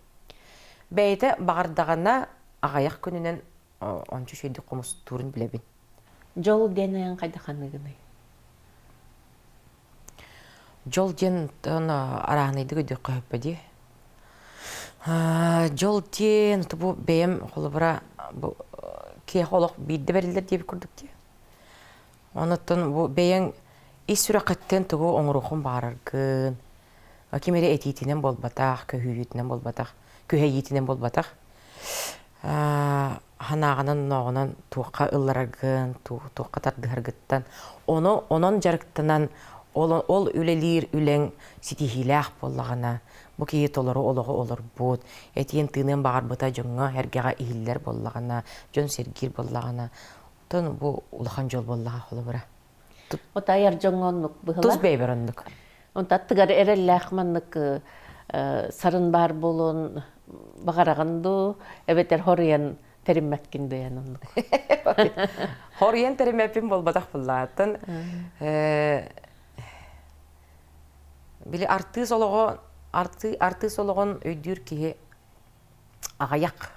Бэйэтэ баҕардаҕына аҕайах күнүнэн ончу үчүгэйдик хомустуурун билэбин. Дьол диэн айан хайдах ханыгыный? Дьол диэн арааһынайдык өйдүөххэ сөп дии. Дьол диэн бу бэйэм холобура бу киэхэ олох биирдэ бэриллэр диэбит курдук дии. Онуттан бу бэйэҥ ис сүрэххиттэн тугу оҥоруоххун баҕараргын, ким эрэ этиитинэн буолбатах, көһүүтүнэн буолбатах, күһэйиитинэн буолбатах, санааҕынан-онооҕунан туохха ыллараргын, туохха тардыһаргыттан, ону онон дьарыктанан ол, ол үлэлиир үлэҥ ситиһиилээх буоллаҕына, бу киһи толору олоҕу олорбут, этиэн-тыыныан баҕарбыта дьоҥҥо-сэргэҕэ иһиллэр буоллаҕына, дьон сэргиир буоллаҕына, оттон бу улахан дьол буоллаҕа холобура. Вот айар дьоҥҥо оннук быһыла. Тус бэйбэр оннук. Онто аттыгар эрэллээх маннык сарын баар буолуон баҕараҕын дуу, эбэтэр хоруйан тэриммэккин дуу эн оннук. Хоруйан тэриммэппин буолбатах буллааттан. Били артыыс олоҕо артыыс олоҕун өйдүүр киһи аҕыйах.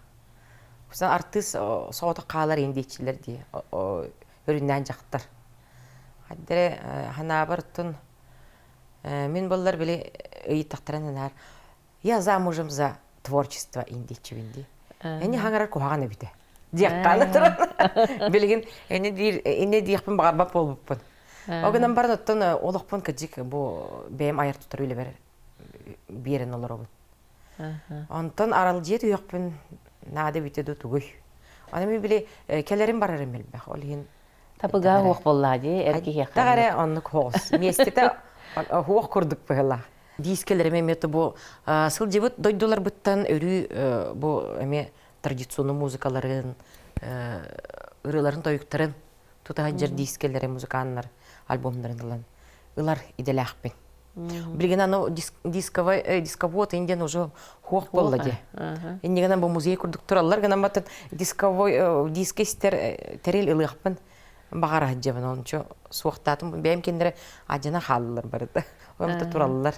Артыыс соҕотох хаалар иин диэччилэр дии өрүннээн дьахтар. Хайдары ханаабар оттон мин боллар били ыйыттахтаран анаар я замужем за творчество индиэччибин дии. Эни хаҥарар куһаҕан эбитэ. Диэххэ туран. Билигин эни диир инне диэхпин баҕарбат буолбуппун. Ол гынан баран оттон олохпун кыдьык бу бэйэм айар тутар үлэбэр биэрэн олоробун. Онтон аралдьыйа түһүөхпүн наада эбитэ дуу тугуй. Аны мин били кэлэрим барарым элбэх. Ол иһин Табыга уох буоллаа дии эр киһиэхэ. Таҕа эрэ оннук хоҕус. Миэстэтэ уох курдук быһыылаах. Диискэлэрим эмиэ бу сылдьыбыт дойдуларбыттан өрүү бу эмиэ традиционный музыкаларын, ырыаларын, тойуктарын тута сылдьар диискэлэри музыканнар альбомнарын ылан ылар идэлээхпин. Билигин аны дисковой дисковод индиан уже хуох буолла дии. Иннигинэн бу музей курдук тураллар гынан баттан дисковой диск истэр тэрил ылыахпын баҕара сылдьабын ончу суохтаатым бэйэм кинилэри адьана хааллылар барыта. Онто тураллар.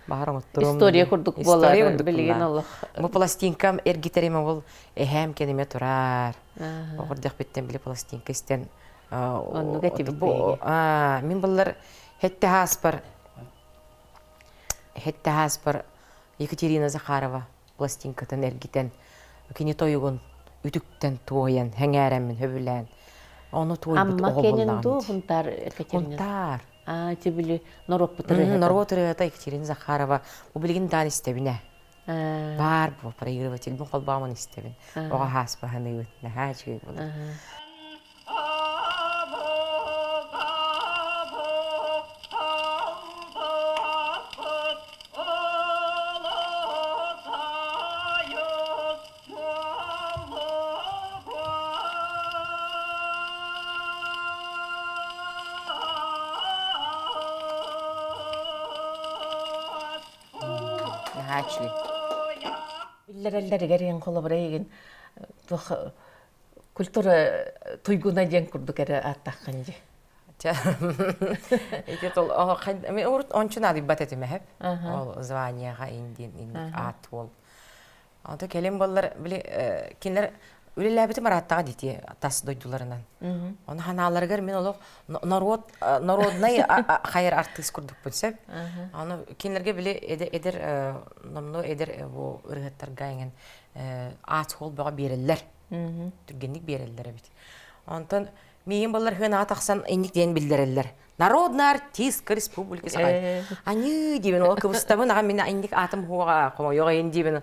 Баҕар оҥотторум. История курдук буолар билигин олох. Бу пластинкам эргитерим ол эһээм кэниме турар. Оҕурдахпиттэн били пластинка истэн Оннук этибит биһиги. Мин быллар хетте хааспар. Хэтте хааспар Екатерина Захарова пластинкатын эргитэн, кини тойугун үтүктэн туойан, хэҥээрэммин хөбүлээн, ону туойбут Амма оҕо кэнин буоллаҕым дуу дии. Хунтаар Екатерина? Хунтаар. Аа, ити били норуоппут ырыаһыта. Норуот ырыата Екатерина Захарова. Бу билигин даан истэбин ээ. Баар бу проигрывательбын холбоомун истэбин. Оҕо хааспаһаныыбын. Наһаа үчүгэй буолар. Наһаа үчүгэй. Биллэрэллэригэр иһин холобура эйигин туох культура туйгуна диэн курдук эрэ ааттааххын дии. Ити тол урут ончу наадыйбат этим эһэп. Ол званияға индин аат уол. Ото кэлин боллар били кинилэр үлэлээбитим арааттаҕа дити тас дойдуларынан. Оны ханааларыгар мин олох норуот народнай хайыр артыыс курдукпун сөп. Аны кинилэрге били эдэр номнуо эдэр бу ырыһыттарга эҥин аат суол бөҕө биэрэллэр. Түргэнник биэрэллэр эбит. Онтон миигин баллар хынаҕа тахсан инник диэн биллэрэллэр. Народная артистка республики Саха. Аньыы диибин ол кыбыстабын аҕа мин инник аатым хуоҕа хомойуох иһин диибин.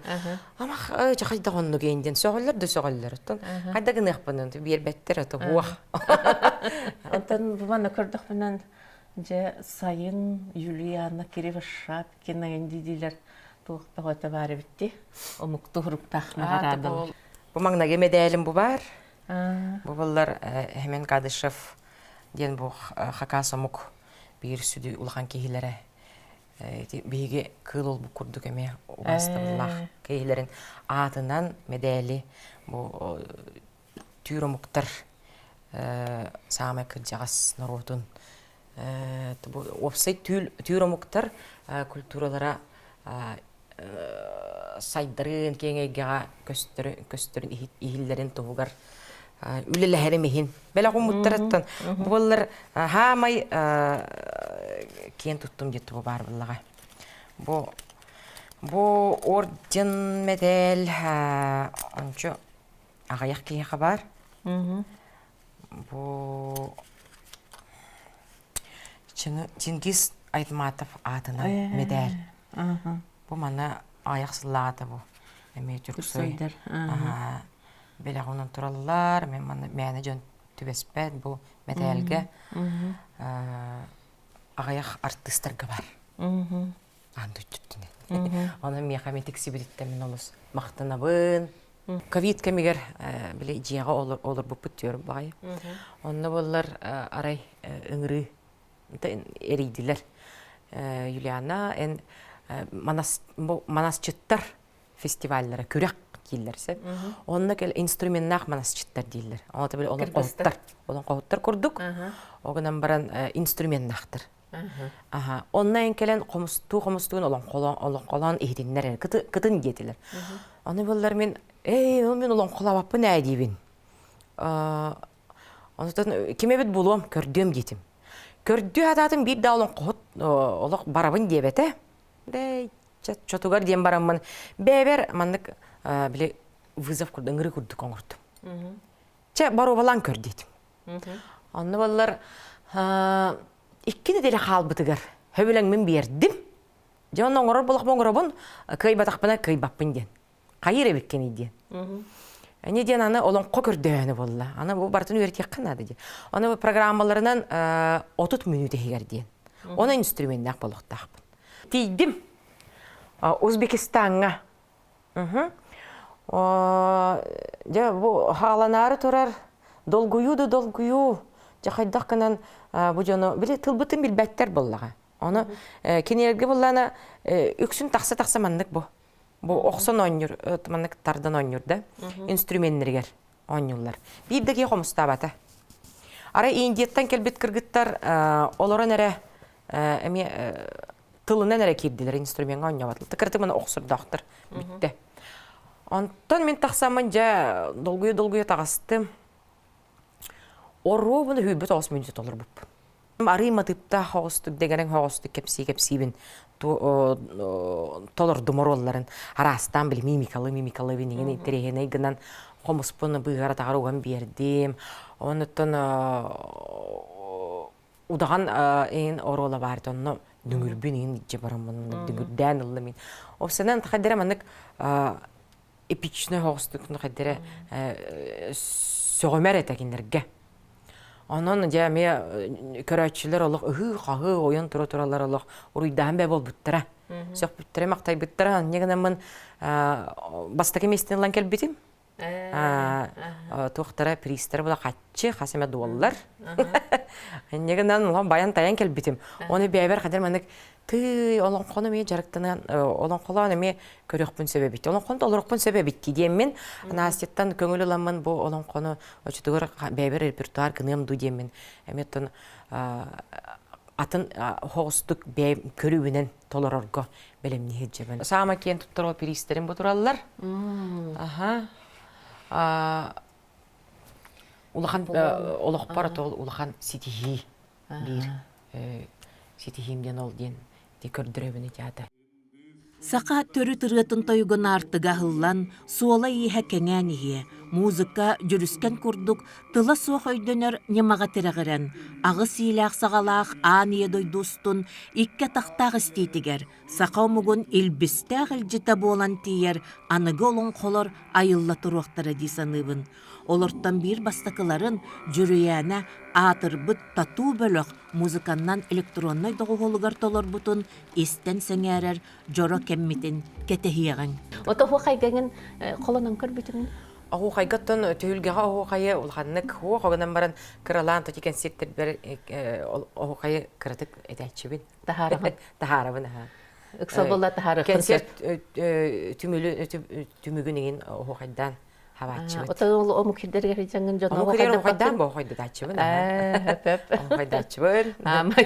Амах чахайда оннук иһин диэн сөҕөллөр да сөҕөллөр. Оттон хайда гыныахпын биэрбэттэр ото хуох. Онтон бу манна көрдөхпүнэн дьэ сайын Юлиана Кривошапкина диилэр туох бөҕөтө баар эбитти омуктуу хуруктаах наҕараадалар. Бу маҥнайгы мэдээлим бу баар. Бу буллар Хемен Кадышев диэн бу хакас омук биир сүдү улахан киһилэрэ биһиги кыыл олбук курдук эмиэ убаастабыллаах киһилэрин аатынан мэдээли бу түүр омуктар саамай кырдьаҕас норуотун бу уопсай түүр омуктар культуралара сайдарын киэҥ эйгэҕэ көстөрүн иһиллэрин туһугар үлэлэһэрим иһин бэлэх уммуттарыттан буоллар хаамай киэн туттум диэт бу баар буоллаҕа бу бу орден мэтээл ончу аҕыйах киһиэхэ баар бу Чингиз Айтматов аатынан мэдээл. Бу манна аҕыйах сыллааҕыта бу эмиэ Түрксой бэлэх уунан тураллар. Мен манна мээнэ дьон түбэспэт бу мэтээлгэ аҕыйах артыыстарга бар. Аан дойдуттунэн. Онон миэхэ эмиэ тиксибититтэн мин олус махтанабын. Ковид кэмигэр били дьиэҕэ олорбуппут түөр баҕайы. Онно буоллар арай ыҥырыы эрийдилэр. Юлиана эн манасчыттар фестиваллара күрэх дииллэр сөп. Онно кэл инструменнаах манасчыттар дииллэр. Онно били олоҥхоһуттар, олоҥхоһуттар курдук. Ол гынан баран инструменнаахтар. Аха. Онно эн кэлэн хомустуу хомустуун олоҥхолоон иһитиннэр кытын диэтилэр. Аны буоллар мин эй ол мин олоҥхолообоппун ээ диибин. Онтон ким эбит булуом көрдүөм диэтим. Көрдүү хатаатым биир да олоҥхоһут олох барабын диэбэтэ. Бэй чотугар диэн бараммын бэйэбэр маннык били вызов курдук ыҥырыы курдук оҥордум. Чэ боруобалаан көр диэтим. Онно буоллар икки нэдиэлэ хаалбытыгар сөбүлэҥмин биэрдим. Дьэ онно оҥорор буолахпын оҥоробун, кыайбатахпына кыайбаппын диэн. Хайыыр эбиккиний диэн. Эни диэн аны олоҥхо көрдөөһүнэ буолла. Аны бу барытын үөрэтиэххэ наада диэн. Аны бу программаларынан 30 мүнүүтэ иһигэр диэн. Оны инструменнаах буолуохтаахпын. Тиийдим. Узбекистаҥҥа Дьэ бу хааланаары турар долгуйуу да долгуйуу дьэ хайдах гынан бу дьону били тылбытын билбэттэр буоллаҕа. Ону кинилэргэ буоллаҕына үксүн тахса-тахса маннык бу. Бу охсон оонньуур, маннык тардан оонньуур да инструменнэригэр оонньууллар. Биир да киһи хомустаабата. Арай Индияттан кэлбит кыргыттар олорон эрэ эмиэ тылынан эрэ киирдилэр инструмеҥҥа оонньообатылар кыраты маны охсордоохтор бүттэ онтон мин тахсаммын дьэ долгуйа долгуйа таҕыстым оруобуна сүүрбэ тоҕус мүнүүтэ толорбуппун. Арыы матыыптаах оҕустук дэгэрэҥ оҕустук кэпсии-кэпсиибин толордум оруолларын араастаан били мимикалы мимикалыбын иҥин интэриэһинэй гынан хомуспун быыһар атаҕар уган биэрдим. Онуттан удаҕан иҥин оруола баар онно дүҥүрбүн иҥин илдьэ бараммын дүҥүрдээн ыллым мин. Опсанан хайдара маннык эпичнэй оҕустук хайдара сөҕүмэр этэ кинилэргэ. Онон дьэ эмиэ көрөөччүлэр олох ыһыы-хаһыы ойон тура тураллар олох уруйдаһан бэ буолбуттара. Сөхпүттэрэ, махтайбыттара. Анньа гынаммын бастакы миэстэни ылан кэлбитим. Туохтара приистара була хаччы, хас эмэ дуоллар. Инньэ гынан улам баян-тайан кэлбитим. Оны бэйэбэр хадыр маннык тыый олоҥхону эмиэ дьарыктанан олоҥхолоон эмиэ көрүөхпүн сөп эбит. Олоҥхону толоруохпун сөп эбит диэммин Настяттан көҥүл ыламмын бу олоҥхону оччотугар бэйэбэр репертуар гыныам дуу диэммин эмиэ оттон атын хоҕустук бэйэм көрүүбүнэн толорорго бэлэмнии сылдьабын. Саама киэн туттар ол бириистэрим бу тураллар. Аха. Улахан олохпор ол улахан ситиһии биир ситиһиим диэн ол диэн көрдөрөбүн театр. Саха төрүт ырыатын тойугун аартыга аһыллан, суола-ииһэ кэҥээн иһиэ, музыка дьүрүскэн курдук тыла суох өйдөнөр ньымаҕа тирэҕирэн, аҕыс иилээх-саҕалаах аан ийэ дойду устун икки атахтаах истиитигэр саха омугун илбистээх илдьитэ буолан тиийэр аныгы олоҥхолор айылла туруохтара дии саныыбын. Олортон биир бастакыларын Дьүрүйээнэ аатырбыт татуу бөлөх музыканнан электроннай доҕуһуолугар толорбутун истэн сэҥээрэр дьоро кэммитин кэтэһиэҕиҥ. Ото оһуохайгыҥын холонон көрбүтүҥ? Оһуохайгаттан түһүлгэҕэ оһуохайы улаханнык хуох гынан баран кыралаан тоти кэнсиэртэрбэр оһуохайы кыратык этээччибин. Таһаарабын. Таһаарабын аха. Ыксал буолла таһаарыаххын Кэнсиэрт түмүгүн иҥин оһуохайдаан хабааччыбыт. Отой ол омук сирдэригэр сылдьаҥҥын дьону Омук сиригэр оһуохайдаан оһуохайдааччыбын. Хөп. Оһуохайдааччыбын. Аамай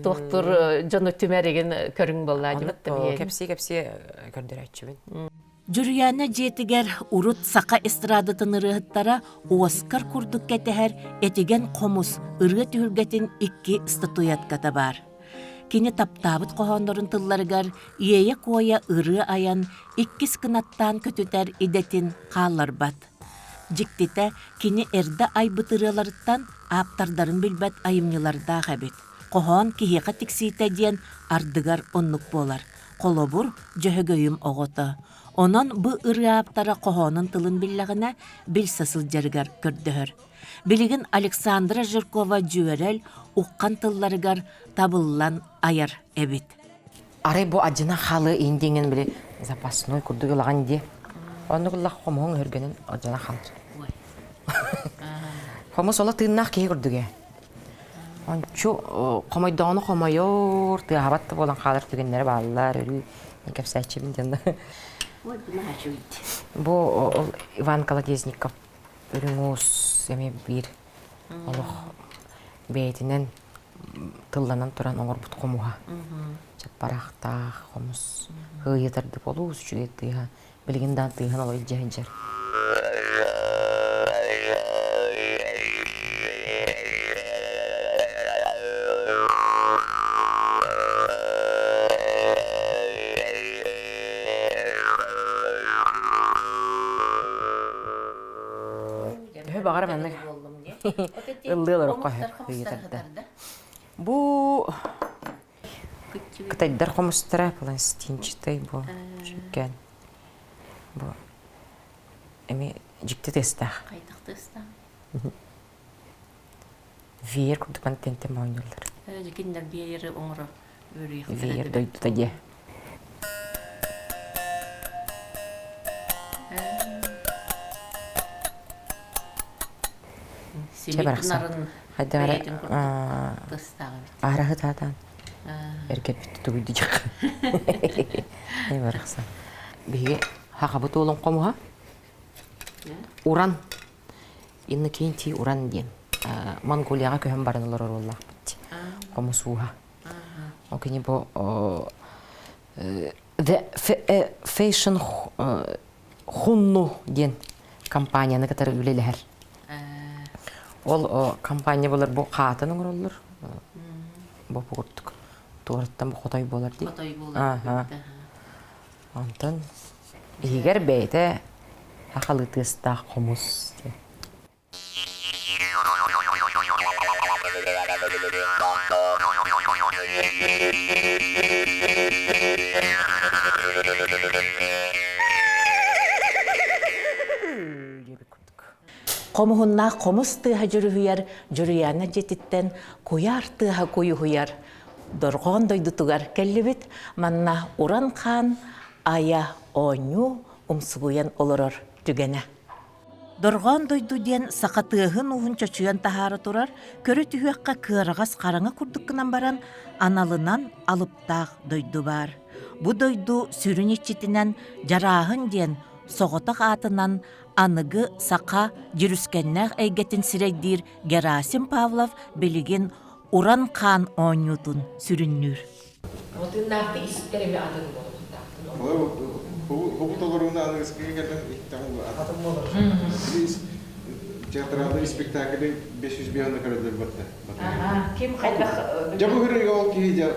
туохтур дьону түмэригин көрүҥ буоллаа дьыбыт Кэпсии-кэпсии көрдөрөөччүбүн. Дьүрүйээнэ дьиэтигэр урут саха эстрадатын ырыаһыттара Оскар курдук кэтэһэр Этигэн хомус ырыа түһүлгэтин икки статуэтката баар. Кини таптаабыт хоһооннорун тылларыгар иэйэ-куойа ырыа айан, иккис кынаттаан көтүтэр идэтин хаалларбат. Дьиктитэ, кини эрдэ айбыт ырыаларыттан ааптардарын билбэт айымньылардаах эбит. Хоһоон киһиэхэ тиксиитэ диэн ардыгар оннук буолар. Холобур, Дьөһөгөйүм оҕото. Онон бу ырыа ааптара хоһоонун тылын биллэҕинэ, билсэ сылдьарыгар көрдөһөр. Билигин Александра Жиркова дьүөрэл уххан тылларыгар табыллан айар эбит. Арай бу адьына халы индиҥин били запасной курдук ылаҕын дии. Оннук ыллах хомуһуҥ өһүргэнин адьына хал. Хомус ола тыыннаах киһи курдук ээ. Ончу хомойдоҕуна хомойор, тыаһабат да буолан хаалар түгэннэрэ бааллар, өрүү кэпсээччибин диэн. Бу ол Иван Колодезников Үрүҥ уус эмиэ биир олох бэйэтинэн тылланан туран оҥорбут хомуһа. Чаппарахтаах хомус һыйы тардып олус үчүгэй тыаһа. Билигин даан тыаһын олох илдьэ сылдьар. Төһө баҕар маннык ыллыы олороххо ыйытарда. Бу кытайдар хомустара пластинчатай бу сүккэн бу эми дьикти тыастаах. Хайдах тыастаах? Веер курдук тентен оонньууллар. Кинилэр вееры оҥоро Веер дойдута диэ. Чэ барахсан. Хайдах эрэ аараһы таатаан эргэрбит тугуйду дьах. Эй барахсан. Биһиги хахабыт уолун хомуһа Уран Иннокентий Уран диэн Монголияҕа көһөн баран олорор уоллаахпыт. Хомус ууһа. Ол кини бу The Fashion Хунну диэн компанияны кытары үлэлэһэр. Ол компания булар бу хаатын оҥороллор. Бу курдук туораттан бу хотой буолар дии. Хотой буолар. Аха. Онтон иһигэр бэйэтэ сахалыы тыастаах хомус диэн. Хомуһуннаах хомус тыаһа дьүрүһүйэр Дьүрүйээнэ дьиэтиттэн куйаар тыаһа куйуһуйар Дорҕоон дойдутугар кэллибит. Манна Уран Хаан айа оонньуу умсугуйан олорор түгэнэ. Дорҕоон дойду диэн саха тыаһын-ууһун чочуйан таһаара турар, көрө түһүөххэ кыараҕас хараҥа курдук гынан баран, аналынан алыптаах дойду баар. Бу дойду сүрүн иччитинэн Дьарааһын диэн соҕотох аатынан аныгы саха дьүрүскэннээх эйгэтин сирэйдиир Герасим Павлов билигин Уран Хаан оонньуутун сүрүннүүр. Тыыннаахты истэр эмэ атын буолуохтаахтын. Хобу толоруна аныгыскыга кэлэн иһиттэҕим атын буолар. Театралды спектакли 500 биһанна көрөллөр батта. Ким хайдах Дьэ бу хырыга ол киһи дьэ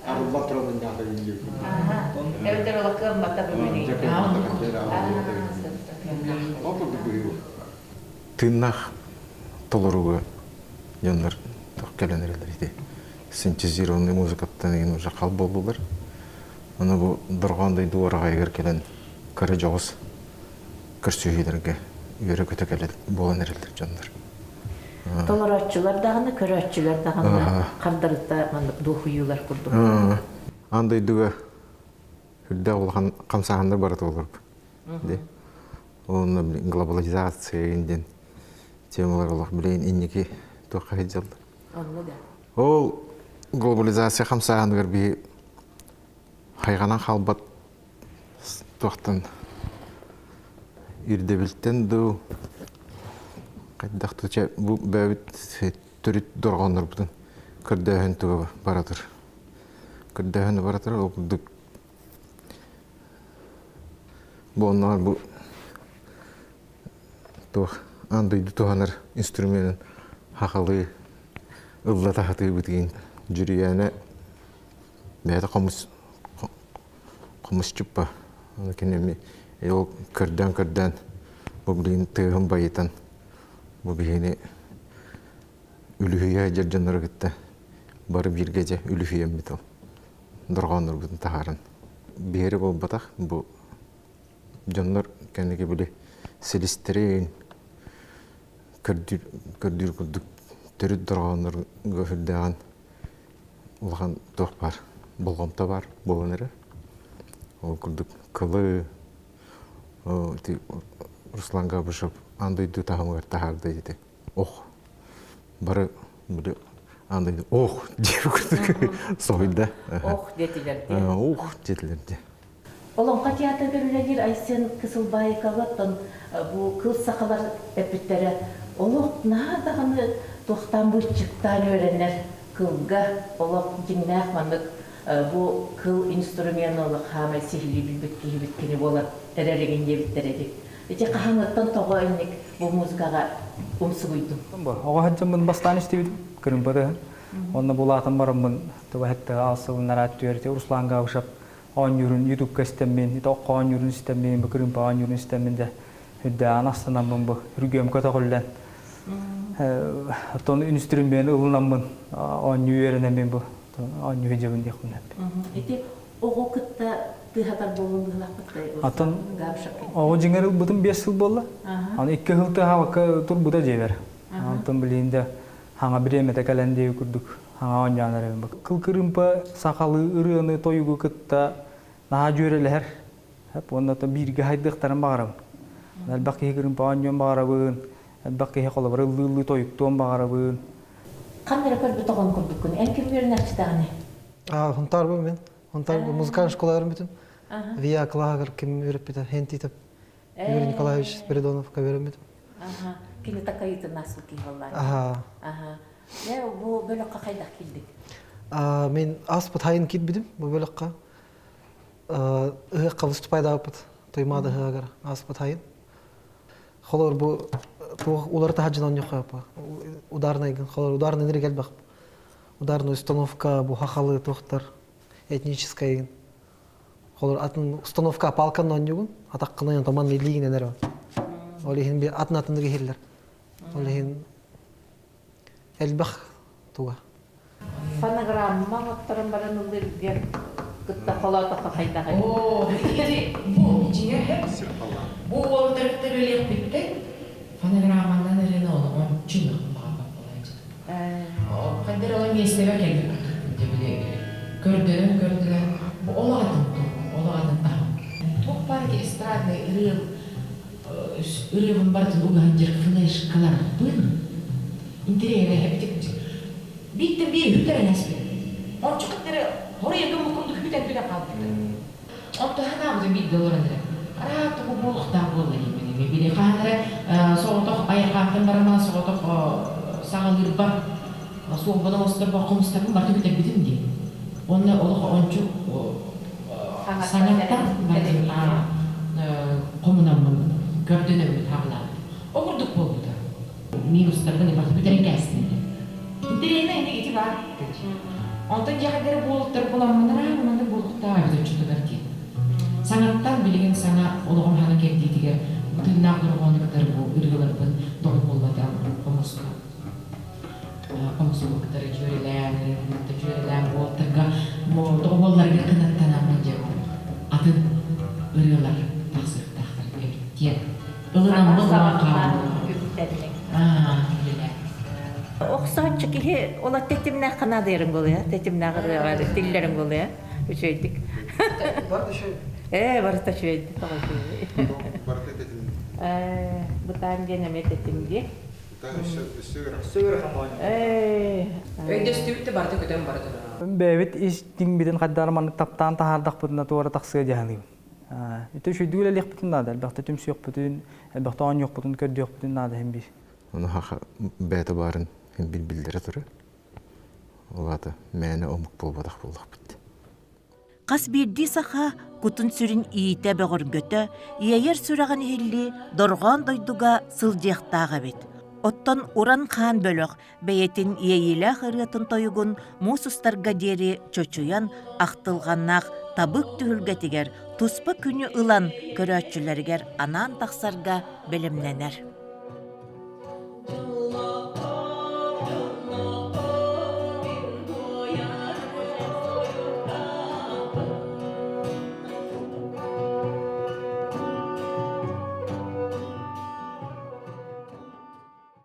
арыллан туран ньаата билли. Эбэтэр ола кыаммата бүгүнүй. Ол курдук быһыы. Тыыннаах толоруга дьоннор кэлэн эрэллэр ити синтезированный музыкаттан игин уже хал буоллулар. Аны бу дорҕоон дойду уораҕайыгар кэлэн кыра дьоҕус көрсүһүүлэргэ үөрэ-көтө кэлэн буолан эрэллэр дьоннор. Толорооччулар даҕаны, көрөөччүлэр даҕаны хардарыта маннык дуоһуйуулар курдук. Аан дойдуга үрдээх улахан хамсааһыннар бара туолар. Онно глобализация диэн темалар олох билигин инники туохха сылдьаллар. Онно да. Ол глобализация хамсааһыныгар биһи хайҕанан хаалбат туохтан ирдэбилтэн дуу хайдах да бу бэйэбит төрүт дорҕооннорбутун көрдөөһүн туга бара турар. Көрдөөһүн бара турар ол курдук Бу оннооҕор бу туох аан дойду туһанар инструменын хахалыы ыллата сатыыбытыгын дьүрүйээнэ бэйэтэ хомус хомусчуппа аны кини ол көрдөөн-көрдөөн бу билигин тыаһын байытан бу биһини үлүһүйэ сылдьар дьоннору кытта бары бииргэ дьэ үлүһүйэммит ол дорҕооннорбутун таһааран биһири буолбатах бу дьоннор кэнники били силистэрин көрдүүр көрдүүр курдук төрүт дорҕооннорго сүрдээҕин улахан туох баар болҕомто баар буолан эрэр ол курдук кылы ити Руслан Габышев аан дойду таһымыгар таһаарда ити ох бары били аан дойду ох диир курдук соһуйда ох диэтилэр дии ох диэтилэр дии Олоҥхо театрыгар үлэлиир Айсен Кысылбаевоттан бу кыл сахалар эппиттэрэ олох наһаа даҕаны туохтаан быыччыктаан үөрэнэр кылга олох дьиҥнээх маннык бу кыл инструмена олох хаамай сиһилии билбит киһибит кини буолар эрэригин диэбиттэрэ дии. Ити хаһаҥыттан тоҕо инник бу музыкаҕа умсугуйдуҥ? Оҕо сылдьаммын бастаан истибитим, кырымпатыһын. Онно булаатан бараммын туга этте аалсылыннара түөрти Руслан Габышев оонньуурун ютубка истэммин, ити окко оонньуурун истэммин, бу кырыымпа оонньуурун истэммин дьэ үрдээҕин астанаммын бу үргүөм көтөҕүллэн оттон үнүстүрүмүөн ылынаммын оонньуу үөрэнэммин бу оонньуу сылдьабын диэхпин Ити оҕо кытта тыаһатар буолуон быһыылаахпыт Атын оҕо дьиҥэр ылбытым 5 сыл буолла. Аны 2 сыл тыаһаабакка турбута дьиэбэр. Онтон билигин да хаҥа бириэмэтэ кэлэн диэби курдук хаҥа оонньоон эрэбин. Кыл кырыымпа сахалыы ырыаны тойугу кытта наһаа дьүөрэлэһэр. Уонна бииргэ хайдыахтарын баҕарабын. Элбэх киһи кырыымпа оонньуон баҕарабын, элбэх киһи холобур ыллыы-ыллыы тойуктуон баҕарабын. Ханна эрэ көрбүт оҕон курдуккун. Эн ким үөрэнээччитэҕиний? Хунтаар бу мен. Хунтаар музыкальный школаларым бүтүн. Виа клаагар ким үөрэппитэ, Хентитов Юрий Николаевич Спиридоновка үөрэммитим. Кини такайытын ааспыт киһи буоллаҕа. Аха. Дьэ, бу бөлөххө хайдах киирдик? Мен ааспыт хайын киирбитим бу бөлөххө. Ыһыахха выступайдаабыппыт. Туймаада ыһыагар ааспыт хайын. Холор бу туох уларыта сылдьан оонньуохха ударнайгын холор ударный нэриг элбэх. Ударная установка бу хахалы туохтар этническай Холор атын установка палканан оонньуугун, атаххынан томан илиигинэн эрэ. Ол иһин атын атыннык иһиллэр. Ол иһин элбэх туга. Фонограмма оҥотторон баран ыллыырга кытта холоотоххо хайдаҕый? Оо, ити бу дьиҥэр бу уол төрүттэр үлэлиэхпиттэн фонограмманан эрэн олоҕун чыҥыахпын баҕарбат буолааччы. Хайдах эрэ миэстэбэр кэлбит курдукпун дьэ били көрдөрөн көрдөрөн бу олох атын туох, олох атын таһым. Туох баар ити эстраднай ырыа ырыабын барытын угаһан дьэр флешкаларбын интэриэһинэйэбитик бииртэн биир үһүтэрэн эспит. Ончу кыттары хоруйа гыммыт курдук үтэн-үтэн хаалбыттар. Онто санаабытым бииргэ олорон эрэ. Араа тугу буолуохтаах буолла диибин эмиэ били хаһан эрэ соҕотох айарҕаантан барамаан соҕотох саҕалыырбар суолбун оҥосторбор хомустарбын барыта бүтэрбитим дии. Уонна олох ончу саҥаттан барытын хомунаммын көрдөнөммүн хаалаабыт. Ол курдук буолбута. Минустарбын барыта бүтэрэн кээстим дии. Интэриэһинэй ини ити баар. Онтон дьиэхэрдэрэ буолуттар буламмынара маннык буолуохтаах эбит оччотугар диэн. Саҥаттан билигин саҥа олоҕум хаҥа кэрдиитигэр бу тыыннаах дорҕоону кытары бу ырыаларбын доҕуһуоллатан хомуска хомусугу кытары дьүөрэлээн, ырыабын кытта дьүөрэлээн буолтарга доҕуһуолларга кынаттанаммын дьэ бу атын ырыалар тахсыахтаахтар эбит диэн ылынаммын уонна хааллым. Охсооччу киһи ол тэтимнээх ханаадыйарын буолуя, тэтимнээх ырыаҕа тиллэрин буолуя үчүгэйдик. Ээ, барыта үчүгэйдик тоҕо үчүгэй. Барыта тэтим. Ээ, бытаан диэн эмиэ тэтим дии. Өйдөстүбүт да барыта көтөн барыта. Бэйэбит ис дьиҥбитин хайдах маннык таптаан таһаардахпытына туора тахсыа дьаһаныыбын. Ити үчүгэйдик үлэлиэхпитин наада, элбэхтэ түмсүөхпүтүн, элбэхтэ оонньуохпутун, көрдүөхпүтүн наада иһин биир. Ону хаха бэйэтэ баарын бил биллэрэ турар. Ол аата мээнэ омук буолбатах буоллахпыт. Хас биирдии саха кутун-сүрүн иитэ бөҕөргөтө, иэйэр сүрэҕин иһиллии дорҕоон дойдуга сылдьыахтаах эбит. Оттон Уран Хаан бөлөх бэйэтин иэйиилээх ырыатын-тойугун муус устарга диэри чочуйан ахтылҕаннаах табык түһүлгэтигэр туспа күнү ылан көрөөччүлэригэр анаан тахсарга бэлэмнэнэр.